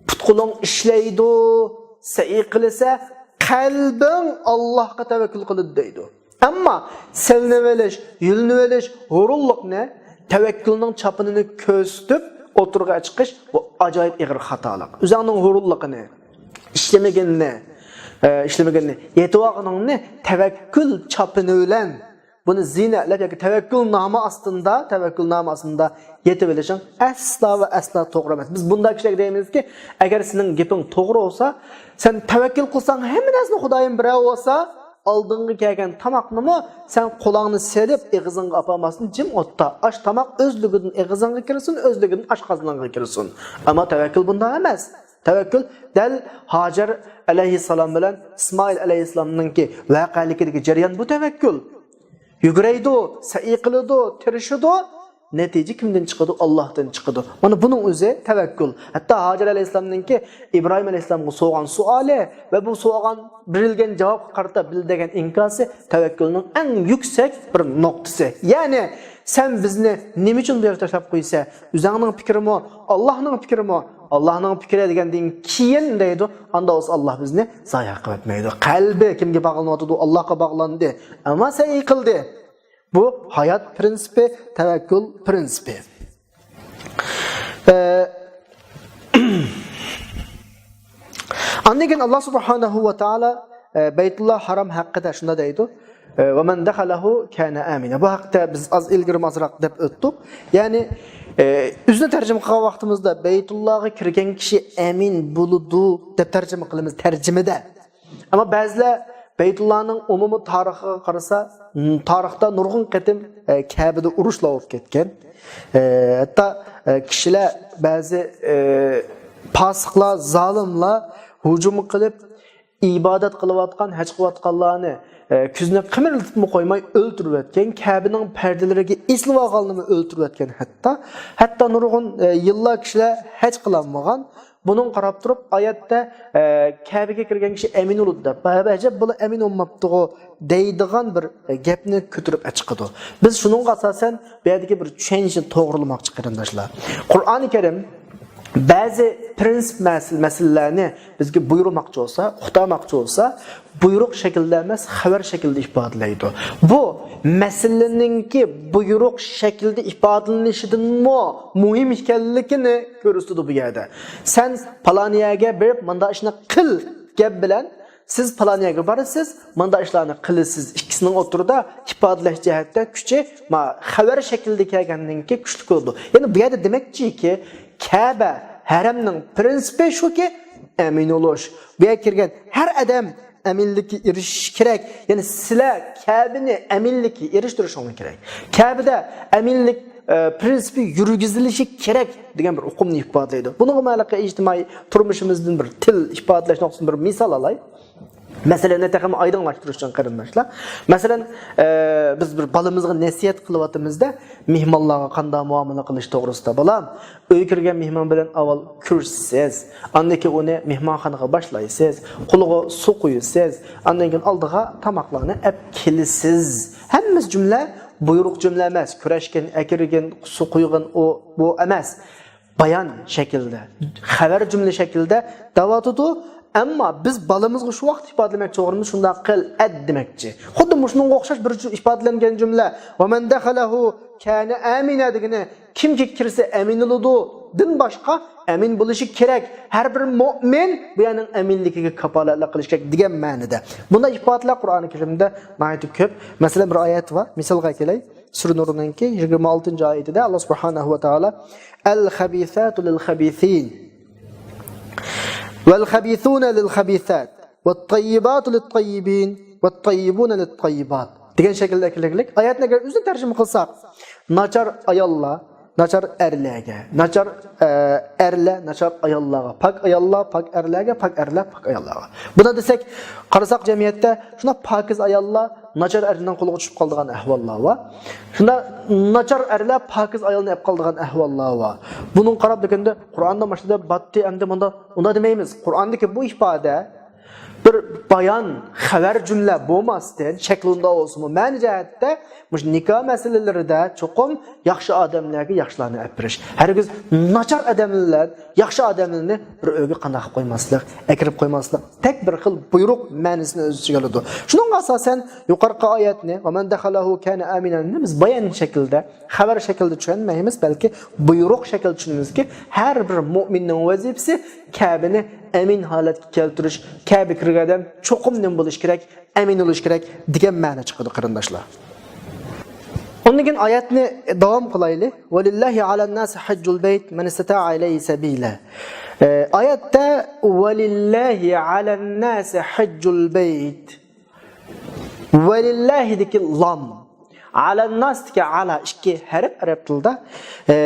پۇت-قولۇڭ ئىشلەيدۇ، سەي قىلىسە، قەلبىڭ ئاللاھقا تەۋەككۈل قىلىدۇ دەيدۇ. ئەمما سېلىنىۋېلىش، يۆلىنىۋېلىش، ھۇرۇنلۇقنى، تەۋەككۈلنىڭ چاپىنىنى كۆرسىتىپ ئوتتۇرىغا چىقىش، بۇ ئاجايىپ ئېغىر خاتالىق. ئۆزۈڭنىڭ ھۇرۇنلۇقىنى، ئىشلىمىگىنىنى، ئە، ئىشلىمىگىنىنى، يېتىۋالغىنىڭنى تەۋەككۈل چاپىنى بىلەن بۇنى زىننەتلەپ ياكى تەۋەككۈلنامە ئاستىدا، تەۋەككۈلنامە ئاستىدا يېتىۋېلىشىڭ ئەسلا ۋە ئەسلا توغرا ئەمەس. بىز بۇنداق كىشىلەرگە دەيمىزكى، ئەگەر سېنىڭ گېپىڭ توغرا بولسا، سەن تەۋەككۈل قىلساڭ، ھەممە نەرسىنى خۇدايىم بىرەر بولسا، ئالدىڭغا كەلگەن تاماقنىمۇ سەن قولۇڭنى سېلىپ ئېغىزىڭغا ئاپارماستىن جىم ئوتتا. ئاش تاماق ئۆزلۈكىدىن ئېغىزىڭغا كىرسۇن، ئۆزلۈكىدىن ئاشقازىنىڭغا كىرسۇن. ئەمما تەۋەككۈل بۇنداق ئەمەس. تەۋەككۈل دەل ھاجەر ئەلەيھىسسالام بىلەن ئىسمائىل ئەلەيھىسسالامنىڭكى ۋەقەلىكىدىكى جەريان بۇ تەۋەككۈل. يۈگۈرەيدۇ، سەي قىلىدۇ، تىرىشىدۇ. نەتىجە كىمدىن چىقىدۇ؟ ئاللاھتىن چىقىدۇ. مانا بۇنىڭ ئۆزى تەۋەككۈل. ھەتتا ھاجەر ئەلەيھىسسالامنىڭكى ئىبراھىم ئەلەيھىسسالامغا سورىغان سوئالى ۋە بۇ سورىغان بېرىلگەن جاۋابقا قارىتا بىلدۈرگەن ئىنكاسى تەۋەككۈلنىڭ ئەڭ يۈكسەك بىر نۇقتىسى. يەنى سەن بىزنى نېمە ئۈچۈن بۇ يەرگە تاشلاپ قويىسەن؟ ئۆزۈڭنىڭ پىكرىمۇ، ئاللاھنىڭ پىكرىمۇ؟ ئاللاھنىڭ پىكرى دېگەندىن كېيىن دەيدۇ، ئاندا بولسا ئاللاھ بىزنى زايە قىلىۋەتمەيدۇ. قەلبى كىمگە باغلىنىۋاتىدۇ؟ ئاللاھقا باغلاندى. ئەمما سەي قىلدى. بۇ ھايات پىرىنسىپى، تەۋەككۈل پىرىنسىپى. ئە، ئاندىن كېيىن ئاللاھ سۇبھانەھۇ ۋە تائالا، ئە، بەيتۇللا ھارام ھەققىدە شۇنداق دەيدۇ، ئە، «ۋە مەن دەخەلەھۇ كانە ئامىنا.» بۇ ھەقتە بىز ئاز ئىلگىرى ئازراق دەپ ئۆتتۇق. يەنى، ئە، ئۆزىنى تەرجىمە قىلغان ۋاقتىمىزدا بەيتۇللاغا كىرگەن كىشى ئەمىن بولىدۇ دەپ تەرجىمە قىلىمىز تەرجىمىدە. ئەمما بەزىلەر بەيتۇللانىڭ ئومۇمىي تارىخىغا قارىسا، م، تارىختا نۇرغۇن قېتىم، ئە، كەبىدە ئۇرۇشلار بولۇپ كەتكەن. ئە، ھەتتا، ئە، كىشىلەر، بەزى، ئە، پاسىقلار، زالىملار ھۇجۇم قىلىپ، ئىبادەت قىلىۋاتقان، ھەج قىلىۋاتقانلارنى، ئە، كۆزىنى قىمىرلىتىپمۇ قويماي ئۆلتۈرۈۋەتكەن، كەبىنىڭ پەردىلىرىگە ئېسىلىۋالغانلىرىنى ئۆلتۈرۈۋەتكەن ھەتتا. ھەتتا نۇرغۇن، ئە، يىللار كىشىلەر ھەج قىلالمىغان. بۇنىڭغا قاراپ تۇرۇپ، ئايەتتە، ئە، «كەبىگە كىرگەن كىشى ئەمىن بولىدۇ» دەپ، «ئەجەب، بۇلار ئەمىن بولماپتىغۇ» دەيدىغان بىر، ئە، گەپنى كۆتۈرۈپ چىقىدۇ. بىز شۇنىڭغا ئاساسەن بۇ يەردىكى بىر چۈشەنچىنى توغرىلىماقچى، قېرىنداشلار. قۇرئانى كەرىم بەزى پىرىنسىپ مەسىل-، مەسىلىلەرنى بىزگە بۇيرۇماقچى بولسا، ئۇقتۇرماقچى بولسا، بۇيرۇق شەكلىدە ئەمەس، خەۋەر شەكلىدە ئىپادىلەيدۇ. بۇ مەسىلىنىڭكى بۇيرۇق شەكلىدە ئىپادىلىنىشىدىنمۇ مۇھىم ئىكەنلىكىنى كۆرسىتىدۇ بۇ يەردە. سەن پالان يەرگە بېرىپ، مۇنداق ئىشنى قىل گەپ بىلەن، سىز پالان يەرگە بارىسىز، مۇنداق ئىشلارنى قىلىسىز، ئىككىسىنىڭ ئوتتۇرىدا ئىپادىلەش جەھەتتە كۈچى، ما، خەۋەر شەكلىدە كەلگەندىن كېيىن كۈچلۈك بولىدۇ. يەنى بۇ يەردە دېمەكچىكى، كەبە، ھەرەمنىڭ پىرىنسىپى شۇكى، ئەمىن بولۇش. بۇ يەرگە كىرگەن ھەر ئادەم ئەمىنلىككە ئېرىشىشى كېرەك. يەنى سىلەر كەبىنى ئەمىنلىككە ئېرىشتۈرۈشۈڭلار كېرەك. كەبىدە ئەمىنلىك ئە، پىرىنسىپى يۈرگۈزۈلۈشى كېرەك دېگەن بىر ئۇقۇمنى ئىپادىلەيدۇ. بۇنىڭغا مۇئەللەق ئىجتىمائىي تۇرمۇشىمىزدىن بىر تىل ئىپادىلەش نۇقتىسىدىن بىر مىسال ئالاي. مەسىلىنى تېخىمۇ ئايدىڭلاشتۇرۇش ئۈچۈن قېرىنداشلار. مەسىلەن، ئە، بىز بىر بالىمىزغا نەسىھەت قىلىۋاتىمىزدا، مېھمانلارغا قانداق مۇئامىلە قىلىش توغرىسىدا، بالام، ئۆيگە كىرگەن مېھمان بىلەن ئاۋۋال كۆرۈشىسىز، ئاندىن كېيىن ئۇنى مېھمانخانىغا باشلايسىز، قولىغا سۇ قۇيىسىز، ئاندىن كېيىن ئالدىغا تاماقلارنى ئەپ كېلىسىز. ھەممىسى جۈملە بۇيرۇق جۈملە ئەمەس، كۆرۈشكىن، ئەكىرگىن، سۇ قۇيغىن، ئۇ، بۇ ئەمەس. بايان شەكلىدە، خەۋەر جۈملە شەكلىدە دەۋاتىدۇ. ئەمما بىز بالىمىزغا شۇ ۋاقىت ئىپادىلىمەكچى بولغىنىمىز شۇنداق قىل، ئەت دېمەكچى. خۇددى مۇشۇنىڭغا ئوخشاش بىر جۈ-، ئىپادىلەنگەن جۈملە، «ۋەمەن دەخەلەھۇ كانە ئامىنا» دېگىنى، «كىمكى كىرسە ئەمىن بولىدۇ» دىن باشقا ئەمىن بولۇشى كېرەك. ھەر بىر مۆمىن بۇ يەرنىڭ ئەمىنلىكىگە كاپالەتلىك قىلىشى كېرەك دېگەن مەنىدە. بۇنداق ئىپادىلەر قۇرئانى كەرىمدە ناھايىتى كۆپ. مەسىلەن، بىر ئايەت بار. مىسالغا كېلەي. سۈرە نۇرنىڭكى يىگىرمە ئالتىنچى ئايىتىدە ئاللا سۇبھانەھۇ ۋە تائالا، «ئەل خەبىساتۇ لىل خەبىسىن، ۋەل خەبىسۇنە لىل خەبىسات، ۋەت تەييىباتۇ لىت تەييىبىن، ۋەت تەييىبۇنە لىت تەييىبات» دېگەن شەكىلدە كېلىگلىك. ئايەتنى ئەگەر ئۆزىنى تەرجىمە قىلساق، ناچار ئاياللار ناچار ئەرلەرگە، ناچار، ئە، ئەرلەر ناچار ئاياللارغا، پاك ئاياللار پاك ئەرلەرگە، پاك ئەرلەر پاك ئاياللارغا. بۇنى دېسەك، قارىساق جەمئىيەتتە شۇنداق پاكىز ئاياللار ناچار ئەرلەرنىڭ قولىغا چۈشۈپ قالىدىغان ئەھۋاللار بار. شۇنداق ناچار ئەرلەر پاكىز ئايالنى ئېلىپ قالىدىغان ئەھۋاللار بار. بۇنىڭغا قاراپ دېگەندە، قۇرئاندا ماشۇنداق باتتى ئەمدى مۇنداق، ئۇنداق دېمەيمىز. قۇرئاندىكى بۇ ئىپادە بىر بايان، خەۋەر جۈملە بولماستىن، شەكلىدە بولسىمۇ، مەنە جەھەتتە مۇشۇ نىكاھ مەسىلىلىرىدە چوقۇم ياخشى ئادەملەرگە ياخشىلارنى ئەپ بېرىش. ھەرگىز ناچار ئادەملەر ياخشى ئادەملەرنى بىر ئۆيگە قانداق قىلىپ قويماسلىق، ئەكىرىپ قويماسلىق، تەك بىر خىل بۇيرۇق مەنىسىنى ئۆز ئىچىگە ئالىدۇ. شۇنىڭغا ئاساسەن، يۇقىرىقى ئايەتنى، «ۋەمەن دەخەلەھۇ كانە ئامىنەن»نى بىز بايان شەكلىدە، خەۋەر شەكلىدە چۈشەنمەيمىز، بەلكى بۇيرۇق شەكلىدە چۈشىنىمىزكى، ھەر بىر مۆمىننىڭ ۋەزىپىسى كەبىنى ئەمىن ھالەتكە كەلتۈرۈش، كەبە كىرگەن ئادەم چوقۇم نېمە بولۇشى كېرەك؟ ئەمىن بولۇشى كېرەك دېگەن مەنە چىقىدۇ، قېرىنداشلار. ئۇندىن كېيىن ئايەتنى داۋام قىلايلى. «ۋەلىللاھى ئەلەنناسى ھەججۇل بەيت مەنىستەتائە ئىلەيھى سەبىلە.» ئە، ئايەتتە «ۋەلىللاھى ئەلەنناسى ھەججۇل بەيت». «ۋەلىللاھى»دىكى لام، «ئەلەنناس»تىكى ئەلا ئىككى ھەرپ ئەرەب تىلىدا. ئە،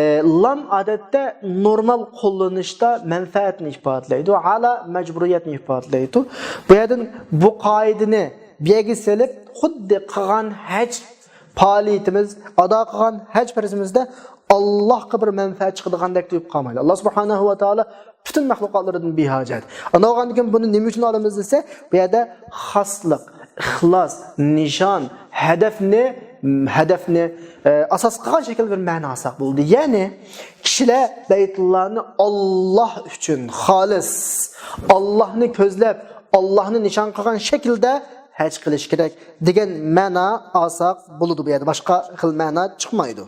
لام ئادەتتە نورمال قوللىنىشتا مەنپەئەتنى ئىپادىلەيدۇ، ئەلا مەجبۇرىيەتنى ئىپادىلەيدۇ. بۇ يەردىن بۇ قائىدىنى بۇ يەرگە سېلىپ، خۇددى قىلغان ھەج پائالىيىتىمىز، ئادا قىلغان ھەج پەرزىمىزدە ئاللاھقا بىر مەنپەئەت چىقىدىغاندەك تۇيۇپ قالمايلى. ئاللا سۇبھانەھۇ ۋە تائالا پۈتۈن مەخلۇقاتلىرىدىن بىھاجەت. ئانا بولغاندىن كېيىن بۇنى نېمە ئۈچۈن ئالىمىز دېسە، بۇ يەردە خاسلىق، ئىخلاس، نىشان، ھەدەفنى، ھەدەفنى، ئە، ئاساس قىلغان شەكىلدە بىر مەنا ئالساق بولدى. يەنى كىشىلەر بەيتۇللانى ئاللا ئۈچۈن خالىس، ئاللانى كۆزلەپ، ئاللانى نىشان قىلغان شەكىلدە ھەج قىلىش كېرەك دېگەن مەنا ئالساق بولىدۇ بۇ يەردە. باشقا خىل مەنا چىقمايدۇ.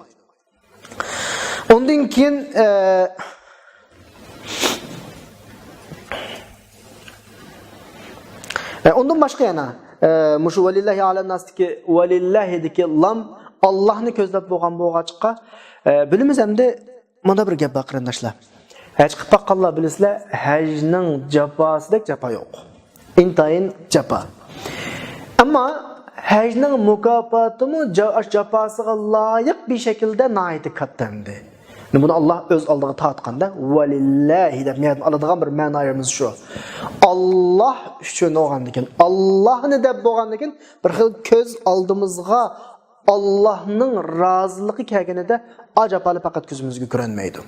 ئۇندىن كېيىن، ئە، ئە، ئۇندىن باشقا يەنە، ئە، مۇشۇ «ۋەلىللاھى ئەلەنناستىكى» «ۋەلىللاھىدىكى» لام ئاللاھنى كۆزلەپ بولغان بولغاچقا، ئە، بىلىمىز ئەمدى مۇندا بىر گەپ بار، قېرىنداشلار. ھەج قىلىپ باققانلار بىلىسىلەر، ھەجنىڭ جاپاسىدەك جاپا يوق. ئىنتايىن جاپا. ئەمما ھەجنىڭ مۇكاپاتىمۇ جا-، جاپاسىغا لايىق بىر شەكىلدە ناھايىتى كاتتا ئەمدى. بۇنى ئاللا ئۆز ئالدىغا تارتقاندا، «ۋەلىللاھى» دەپ نىيەتنى ئالىدىغان بىر مەنايىمىز شۇ. ئاللا ئۈچۈن بولغاندىكىن، ئاللانى دەپ بولغاندىكىن، بىر خىل كۆز ئالدىمىزغا ئاللانىڭ رازىلىقى كەلگىنىدە ئا جاپالار پەقەت كۆزىمىزگە كۆرۈنمەيدۇ.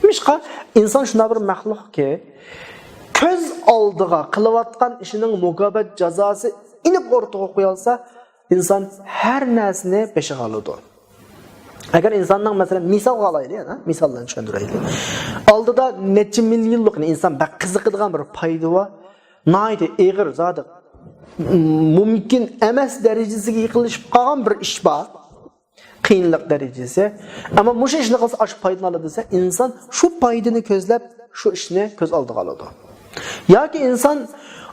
نېمىشقا؟ ئىنسان شۇنداق بىر مەخلۇقكى، كۆز ئالدىغا قىلىۋاتقان ئىشىنىڭ مۇكاپات جازاسى ئېنىق ئوتتۇرىغا قويالسا، ئىنسان ھەر نەرسىنى بېشىغا ئالىدۇ. ئەگەر ئىنساننىڭ، مەسىلەن، مىسالغا ئالايلى، يەنە مىسال بىلەن چۈشەندۈرەيلى. ئالدىدا نەچچە مىليونلۇق، يەنى ئىنسان بەك قىزىقىدىغان بىر پايدا بار. ناھايىتى ئېغىر، زادى مۇمكىن ئەمەس دەرىجىسىگە يېقىنلىشىپ قالغان بىر ئىش بار. قىيىنلىق دەرىجىسى. ئەمما مۇشۇ ئىشنى قىلسا ئاشۇ پايدىنى ئالىدۇ دېسە، ئىنسان شۇ پايدىنى كۆزلەپ شۇ ئىشنى كۆز ئالدىغا ئالىدۇ. ياكى ئىنسان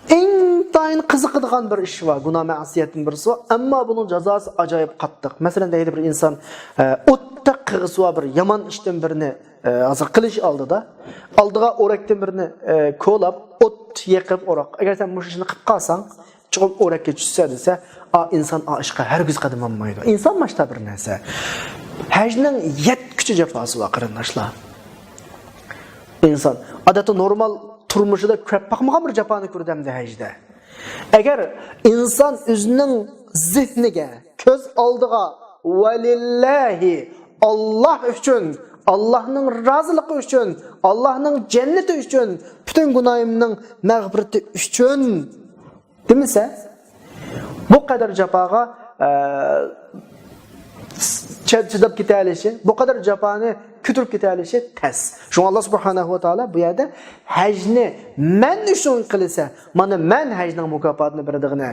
ئىنتايىن قىزىقىدىغان بىر ئىش بار، گۇناھ مەسىيەتتىن بىرسى بار، ئەمما بۇنىڭ جازاسى ئاجايىپ قاتتىق. مەسىلەن، دەيلى بىر ئىنسان، ئە، ئوتتەك قىلغۇسى بار بىر يامان ئىشتىن بىرنى، ئە، ھازىر قىلىش ئالدىدا، ئالدىغا ئورەكتىن بىرنى، ئە، كولاپ، ئوت يېقىپ ئوراق. ئەگەر سەن مۇشۇ ئىشنى قىلىپ قالساڭ، چوقۇم ئورەككە چۈشسە دېسە، ئا، ئىنسان ئا ئىشقا ھەرگىز قەدەم ئالمايدۇ. ئىنسان ماشتا بىر نەرسە. ھەجنىڭ يەتكۈچە جاپاسى بار، قېرىنداشلار. ئىنسان ئادەتتە نورمال تۇرمۇشىدا كۆرۈپ باقمىغان بىر جاپانى كۆردى ئەمدى ھەجدە. ئەگەر ئىنسان ئۆزىنىڭ زېھنىگە، كۆز ئالدىغا، ۋەلىللاھى، ئاللاھ ئۈچۈن، ئاللاھنىڭ رازىلىقى ئۈچۈن، ئاللاھنىڭ جەننىتى ئۈچۈن، پۈتۈن گۇناھىمنىڭ مەغپىرىتى ئۈچۈن دېمىسە، بۇ قەدەر جاپاغا، ئە، چىداپ كېتەلىشى، بۇ قەدەر جاپانى كۆتۈرۈپ كېتەلىشى تەس. شۇڭا ئاللا سۇبھانەھۇ ۋە تائالا بۇ يەردە ھەجنى مەن ئۈچۈن قىلسا، مانا مەن ھەجنىڭ مۇكاپاتىنى بېرىدىغىنى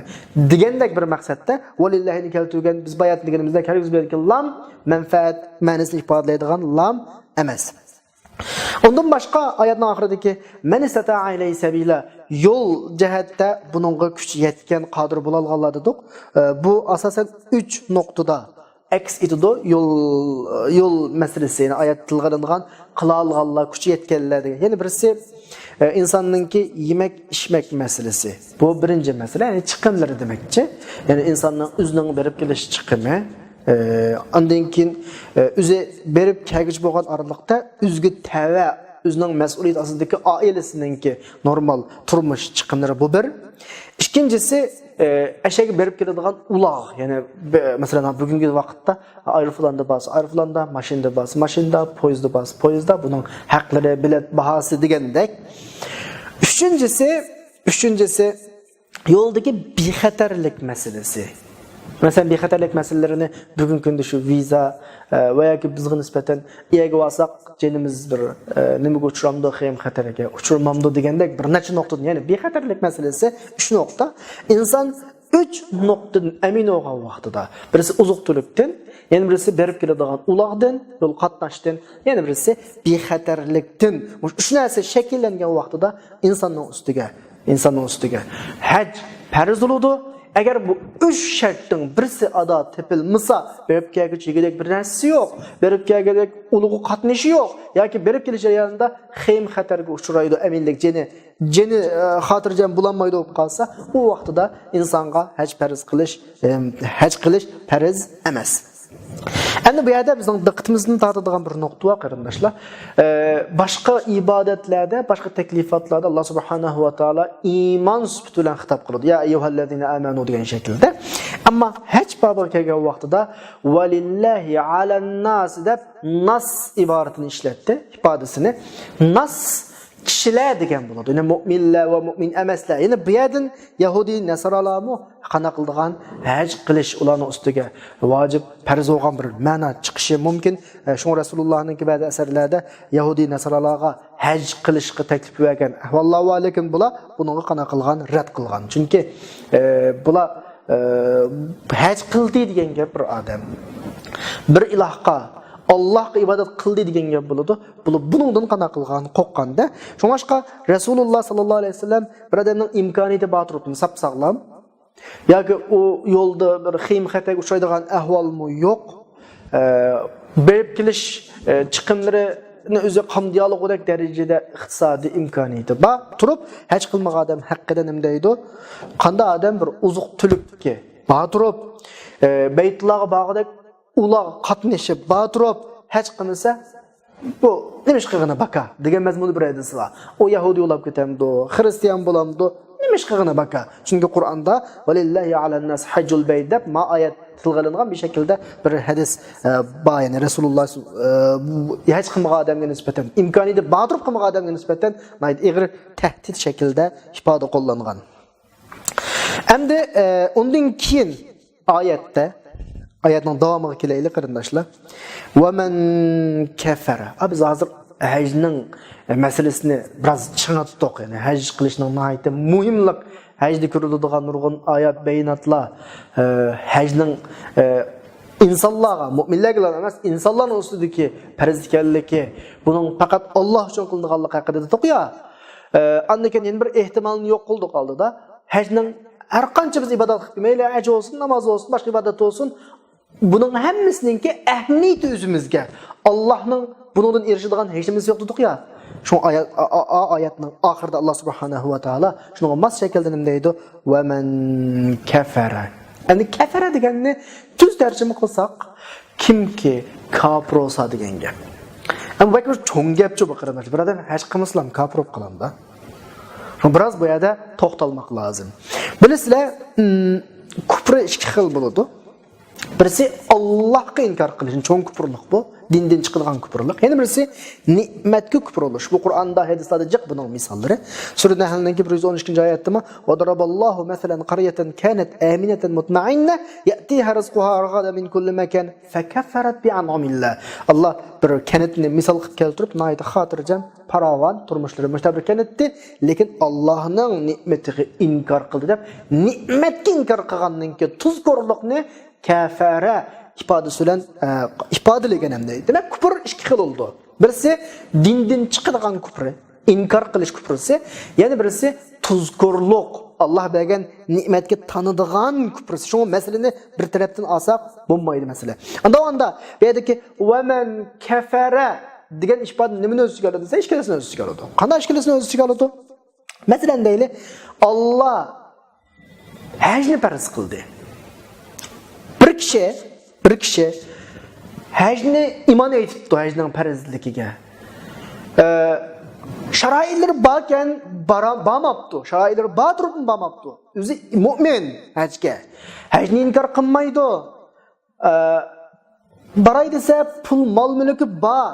دېگەندەك بىر مەقسەتتە، ۋەلىللاھىنى كەلتۈرگەن، بىز باياتىن دېگىنىمىزدە كەلگۈزۈپ بەرگەن لام مەنپەئەت مەنىسىنى ئىپادىلەيدىغان لام ئەمەس. ئۇندىن باشقا ئايەتنىڭ ئاخىرىدىكى مەن ئىستەتائە ئىلەيھى سەبىلا، يول جەھەتتە بۇنىڭغا كۈچ يەتكەن، قادىر بولالىغانلار دېدۇق. ئە، بۇ ئاساسەن ئۈچ نۇقتىدا ئەكس ئېتىدۇ. يول، يول مەسىلىسى، يەنى ئايەتتە تىلغا ئېلىنغان قىلالىغانلار، كۈچى يەتكەنلەر دېگەن. يەنە بىرسى، ئە، ئىنساننىڭكى يېمەك ئىچمەك مەسىلىسى. بۇ بىرىنچى مەسىلە، يەنى چىقىملىرى دېمەكچى. يەنى ئىنساننىڭ ئۆزىنىڭ بېرىپ كېلىش چىقىمى. ئە، ئاندىن كېيىن، ئە، ئۆزى بېرىپ كەلگۈچى بولغان ئارىلىقتا ئۆزىگە تەۋە، ئۆزىنىڭ مەسئۇلىيىتى ئاستىدىكى ئائىلىسىنىڭكى نورمال تۇرمۇش چىقىملىرى، بۇ بىر. ئىككىنچىسى، ئە، ئەشەگە بېرىپ كېلىدىغان ئۇلاغ، يەنى بە-، مەسىلەن، بۈگۈنكى ۋاقىتتا ئايروپىلاندا بارسا، ئايروپىلاندا، ماشىنىدا بارسا، ماشىنىدا، پويىزدا بارسا، پويىزدا، بۇنىڭ ھەقلىرى، بېلەت باھاسى دېگەندەك. ئۈچىنچىسى، ئۈچىنچىسى، يولدىكى بىخەتەرلىك مەسىلىسى. مەسىلەن، بىخەتەرلىك مەسىلىلىرىنى بۈگۈنكى كۈندە شۇ ۋىزا، ئە، ۋە ياكى بىزگە نىسبەتەن ئەگەر بارساق، جېنىمىز بىر، ئە، نېمىگە ئۇچرامدۇ، خېيىم خەتەرگە ئۇچرىمامدۇ دېگەندەك بىر نەچچە نۇقتىدىن، يەنى بىخەتەرلىك مەسىلىسى ئۈچ نۇقتا. ئىنسان ئۈچ نۇقتىدىن ئەمىن بولغان ۋاقتىدا، بىرسى ئوزۇق تۈلۈكتىن، يەنە بىرسى بېرىپ كېلىدىغان ئۇلاغدىن، يول قاتناشتىن، يەنە بىرسى بىخەتەرلىكتىن. مۇشۇ ئۈچ نەرسە شەكىللەنگەن ۋاقتىدا ئىنساننىڭ ئۈستىگە، ئىنساننىڭ ئۈستىگە ھەج پەرز بولىدۇ. ئەگەر بۇ ئۈچ شەرتنىڭ بىرسى ئادا تېپىلمىسا، بېرىپ كەلگۈچى يېگۈدەك بىر نەرسىسى يوق، بېرىپ كەلگۈدەك ئۇلىغا قاتنىشى يوق ياكى بېرىپ كېلىش جەريانىدا خېيىم خەتەرگە ئۇچرايدۇ، ئەمىنلىك جېنى، جېنى، ئە، خاتىرجەم بولالمايدۇ بولۇپ قالسا، ئۇ ۋاقتىدا ئىنسانغا ھەج پەرز قىلىش، ئە، ھەج قىلىش پەرز ئەمەس. ئەمدى بۇ يەردە بىزنىڭ دىققىتىمىزنى تارتىدىغان بىر نۇقتا بار، قېرىنداشلار. ئە، باشقا ئىبادەتلەردە، باشقا تەكلىپاتلاردا ئاللا سۇبھانەھۇ ۋە تائالا ئىمان سۈپىتى بىلەن خىتاب قىلىدۇ. يا ئەييۇھەللەزىنە ئامەنۇ دېگەن شەكىلدە. ئەمما ھەج بابىغا كەلگەن ۋاقتىدا ۋەلىللاھى ئالەنناس دەپ ناس ئىبارىتىنى ئىشلەتتى، ئىپادىسىنى. ناس كىشىلەر دېگەن بولىدۇ. يەنى مۇئمىنلەر ۋە مۇئمىن ئەمەسلەر. يەنى بۇ يەردىن يەھۇدىي نەسارالارمۇ قانداق قىلىدىغان؟ ھەج قىلىش ئۇلارنىڭ ئۈستىگە ۋاجىپ، پەرز بولغان بىر مەنا چىقىشى مۇمكىن. ئە، شۇڭا رەسۇلۇللانىڭكى بەزى ئەسەرلەردە يەھۇدىي نەسارالارغا ھەج قىلىشقا تەكلىپ بەرگەن ئەھۋاللار بار، لېكىن بۇلار بۇنىڭغا قانداق قىلغان؟ رەت قىلغان. چۈنكى، ئە، بۇلار، ئە، ھەج قىلدى دېگەن گەپ بىر ئادەم. بىر ئىلاھقا، ئاللاھقا ئىبادەت قىلدى دېگەن گەپ بولىدۇ. بۇلار بۇنىڭدىن قانداق قىلغان؟ قورققاندا. شۇڭلاشقا رەسۇلۇللا ساللاللاھۇ ئەلەيھى ۋەسەللەم بىر ئادەمنىڭ ئىمكانىيىتى بار تۇرۇپمۇ ساپساغلام، ياكى ئۇ يولدا بىر خېيىم خەتەرگە ئۇچرايدىغان ئەھۋالمۇ يوق. ئە، بېرىپ كېلىش، ئە، چىقىملىرىنى ئۆزى قامدىيالىغۇدەك دەرىجىدە ئىقتىسادىي ئىمكانىيىتى بار تۇرۇپ، ھەج قىلمىغان ئادەم ھەققىدە نېمە دەيدۇ؟ قانداق ئادەم بىر ئوزۇق تۈلۈككە بار تۇرۇپ، ئە، بەيتۇللاغا بارغۇدەك ئۇلار قاتنىشىپ بار تۇرۇپ، ھەج قىلمىسا، بۇ نېمە ئىش قىلغىنى باكا دېگەن مەزمۇندا بىر ھەدىس بار. ئۇ يەھۇدىي بولاپ كېتەمدۇ، خىرىستىيان بولامدۇ؟ نېمە ئىش قىلغىنى باكا؟ چۈنكى قۇرئاندا ۋەلىللاھى ئالەنناس ھەججۇل بەيت دەپ مائايەت تىلغا ئېلىنغان بىر شەكىلدە بىر ھەدىس، ئە، بار. يەنى رەسۇلۇللا، ئە، بۇ ھەج قىلمىغان ئادەمگە نىسبەتەن، ئىمكانىيىتى بار تۇرۇپ قىلمىغان ئادەمگە نىسبەتەن ناھايىتى ئېغىر تەھدىت شەكلىدە ئىپادە قوللانغان. ئەمدى، ئە، ئۇندىن كېيىن ئايەتتە، ئايەتنىڭ داۋامىغا كېلەيلى، قېرىنداشلار. ۋەمەن كەفەرە. ئا، بىز ھازىر ھەجنىڭ مەسىلىسىنى بىراز چىڭىتتۇق. يەنى ھەج قىلىشنىڭ ناھايىتى مۇھىملىق، ھەجدە كۆرۈلىدىغان نۇرغۇن ئايەت، بەيىناتلار، ئە، ھەجنىڭ، ئە، ئىنسانلارغا، مۇئمىنلەرگىلا ئەمەس، ئىنسانلارنىڭ ئۈستىدىكى پەرز ئىكەنلىكى، بۇنىڭ پەقەت ئاللا ئۈچۈن قىلىنىدىغانلىقى ھەققىدە دېدۇق يا. ئە، ئاندىن كېيىن يەنە بىر ئېھتىمالنى يوق قىلدۇق ئالدىدا. ھەجنىڭ ھەر قانچە بىز ئىبادەت قىلىپ، مەيلى ھەج بولسۇن، ناماز بولسۇن، باشقا ئىبادەت بولسۇن، بۇنىڭ ھەممىسىنىڭكى ئەھمىيىتى ئۆزىمىزگە. ئاللانىڭ بۇنىڭدىن ئېرىشىدىغان ھېچ نېمىسى يوق دېدۇق يا. شۇڭا ئايەت، ئا-، ئا-، ئا-، ئايەتنىڭ ئاخىرىدا ئاللا سۇبھانەھۇ ۋە تائالا شۇنىڭغا ماس شەكىلدە نېمە دەيدۇ؟ ۋەمەن كەفەرە. ئەمدى كەفەرە دېگەننى تۈز تەرجىمە قىلساق، كىمكى كاپىر بولسا دېگەن گەپ. ئەمما بەك بىر چوڭ گەپچۇ بۇ، قېرىنداشلار. بىر ئادەم ھەج قىلمىسىلا كاپىر بولۇپ قالامدا. بىراز بۇ يەردە توختالماق لازىم. بىلىسىلەر، ئىم، كۇپر ئىككى خىل بولىدۇ. بىرسى ئاللاھقا ئىنكار قىلىش، چوڭ كۇپۇرلۇق بۇ، دىندىن چىقىدىغان كۇپۇرلۇق. يەنە بىرسى نېمەتكە كۇپۇر بولۇش. بۇ قۇرئاندا، ھەدىسلەردە جىق بۇنىڭ مىساللىرى. سۈرە نەھلنىڭكى بىر يۈز ئون ئىككىنچى ئايەتتىمۇ، وضرب الله مثلا قرية كانت آمنة مطمئنة يأتيها رزقها رغدا من كل مكان فكفرت بأنعم الله. ئاللا بىر كەنتنى مىسال قىلىپ كەلتۈرۈپ، ناھايىتى خاتىرجەم، پاراۋان تۇرمۇشلىرى مۇشۇنداق بىر كەنتتى، لېكىن ئاللانىڭ نېمىتىگە ئىنكار قىلدى دەپ، نېمەتكە ئىنكار قىلغاندىن كېيىن تۇزكورلۇقنى كەفەرە ئىپادىسى بىلەن، ئە، ئىپادىلىگەن ھەمدە. دېمەك، كۇپۇر ئىككى خىل بولىدۇ. بىرسى دىندىن چىقىدىغان كۇپرى، ئىنكار قىلىش كۇپرىسى، يەنە بىرسى تۇزكورلۇق، ئاللا بەرگەن نېمەتكە تانىدىغان كۇپرىسى. شۇڭا مەسىلىنى بىر تەرەپتىن ئالساق بولمايدۇ مەسىلە. ئەمدى ئۇ ئاندا بۇ يەردىكى ۋەمەن كەفەرە دېگەن ئىپادە نېمىنى ئۆز ئىچىگە ئالىدۇ دېسە، ئىككىلىسىنى ئۆز ئىچىگە ئالىدۇ. قانداق ئىككىلىسىنى ئۆز ئىچىگە ئالىدۇ؟ مەسىلەن دەيلى، ئاللا ھەجنى پەرز قىلدى. بىر كىشى، بىر كىشى ھەجنى ئىمان ئېيتىپتۇ، ھەجنىڭ پەرزلىكىگە. ئە، شارائىتلىرى باركەن، بارا-، بارماپتۇ. شارائىتلىرى بار تۇرۇپمۇ بارماپتۇ. ئۆزى مۇئمىن ھەجگە. ھەجنى ئىنكار قىلمايدۇ. ئە، باراي دېسە، پۇل، مال-مۈلكى بار.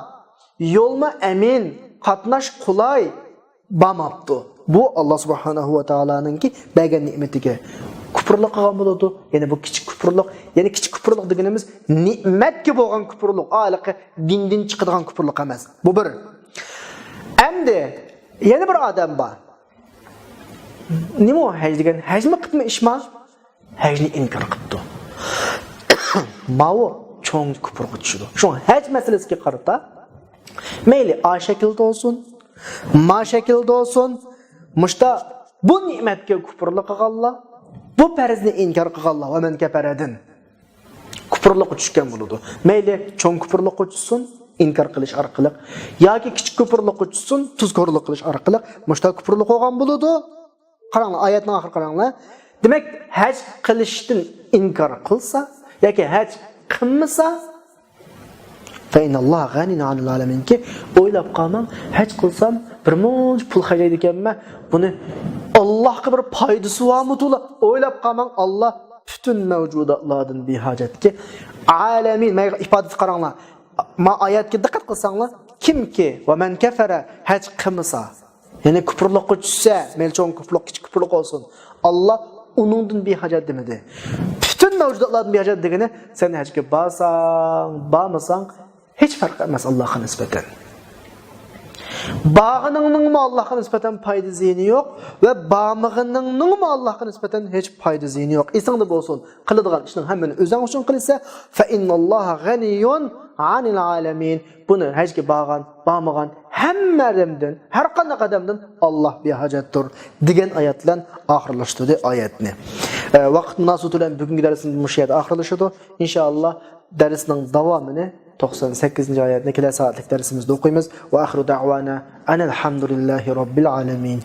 يولمۇ ئەمىن، قاتناش قولاي. بارماپتۇ. بۇ ئاللا سۇبھانەھۇ ۋە تائالانىڭكى بەرگەن نېمىتىگە كۇپۇرلۇق قىلغان بولىدۇ. يەنى بۇ كىچىك كۇپۇرلۇق. يەنى كىچىك كۇپۇرلۇق دېگىنىمىز نېمەتكە بولغان كۇپۇرلۇق. ھېلىقى دىندىن چىقىدىغان كۇپۇرلۇق ئەمەس. بۇ بىر. ئەمدى يەنە بىر ئادەم بار. نېمە ئۇ ھەج دېگەن؟ ھەجمۇ قىپمۇ ئىشما؟ ھەجنى ئىنكار قىپتۇ. ماۋۇ چوڭ كۇپۇرغا چۈشىدۇ. شۇڭا ھەج مەسىلىسىگە قارىتا، مەيلى ئا شەكىلدە بولسۇن، ما شەكىلدە بولسۇن، مۇشتا بۇ نېمەتكە كۇپۇرلۇق قىلغانلار، بۇ پەرزنى ئىنكار قىلغانلار ۋەمەن كەپەرەدىن كۇپۇرلۇققا چۈشكەن بولىدۇ. مەيلى چوڭ كۇپۇرلۇققا چۈشسۇن، ئىنكار قىلىش ئارقىلىق، ياكى كىچىك كۇپۇرلۇققا چۈشسۇن، تۇزكورلۇق قىلىش ئارقىلىق مۇشتا كۇپۇرلۇق بولغان بولىدۇ. قاراڭلار، ئايەتنىڭ ئاخىرى قاراڭلار. دېمەك، ھەج قىلىشتىن ئىنكار قىلسا ياكى ھەج قىلمىسا، فەئىننەللاھە غەنىييۇن ئەنىل ئالەمىن، كى، ئويلاپ قالماڭ، ھەج قىلسام بىر مۇنچە پۇل خەجلەيدىكەنمەن، بۇنى ئاللاھقا بىر پايدىسى بارمۇ تولا؟ ئويلاپ قالماڭ، ئاللا پۈتۈن مەۋجۇداتلاردىن بىھاجەتكى ئالەمىن. مانا ئىپادىسىگە قاراڭلار. ما ئايەتكە دىققەت قىلساڭلار، كىمكى ۋەمەن كەفەرە، ھەج قىلمىسا، يەنى كۇپۇرلۇققا چۈشسە، مەيلى چوڭ كۇپۇرلۇق، كىچىك كۇپۇرلۇق بولسۇن، ئاللا ئۇنىڭدىن بىھاجەت دېمىدى. پۈتۈن مەۋجۇداتلاردىن بىھاجەت دېگىنى، سەن ھەجگە بارساڭ، بارمىساڭ، ھېچ پەرق ئەمەس ئاللاھقا نىسبەتەن. بارغىنىڭنىڭمۇ ئاللاھقا نىسبەتەن پايدا زىيىنى يوق ۋە بارمىغىنىڭنىڭمۇ ئاللاھقا نىسبەتەن ھېچ پايدا زىيىنى يوق. ئېسىڭدە بولسۇن، قىلىدىغان ئىشنىڭ ھەممىنى ئۆزۈڭ ئۈچۈن قىلىسەن. فەئىننەللاھە غەنىييۇن ئەنىل ئالەمىن. بۇنى ھەجگە بارغان، بارمىغان ھەممە ئادەمدىن، ھەر قانداق ئادەمدىن ئاللا بىھاجەتتۇر، دېگەن ئايەت بىلەن ئاخىرلاشتۇردى ئايەتنى. ئە، ۋاقىت مۇناسىۋىتى بىلەن بۈگۈنكى دەرسىمىز مۇشۇ يەردە ئاخىرلىشىدۇ. ئىنشائاللا، دەرسنىڭ داۋامىنى توقسان سەككىزىنچى ئايەتنى كېلەر سائەتلىك دەرسىمىزدە ئوقۇيمىز. ۋە ئاخىرۇ دەئۋانا ئەنىل ھەمدۇلىللاھى رەببىل ئالەمىن.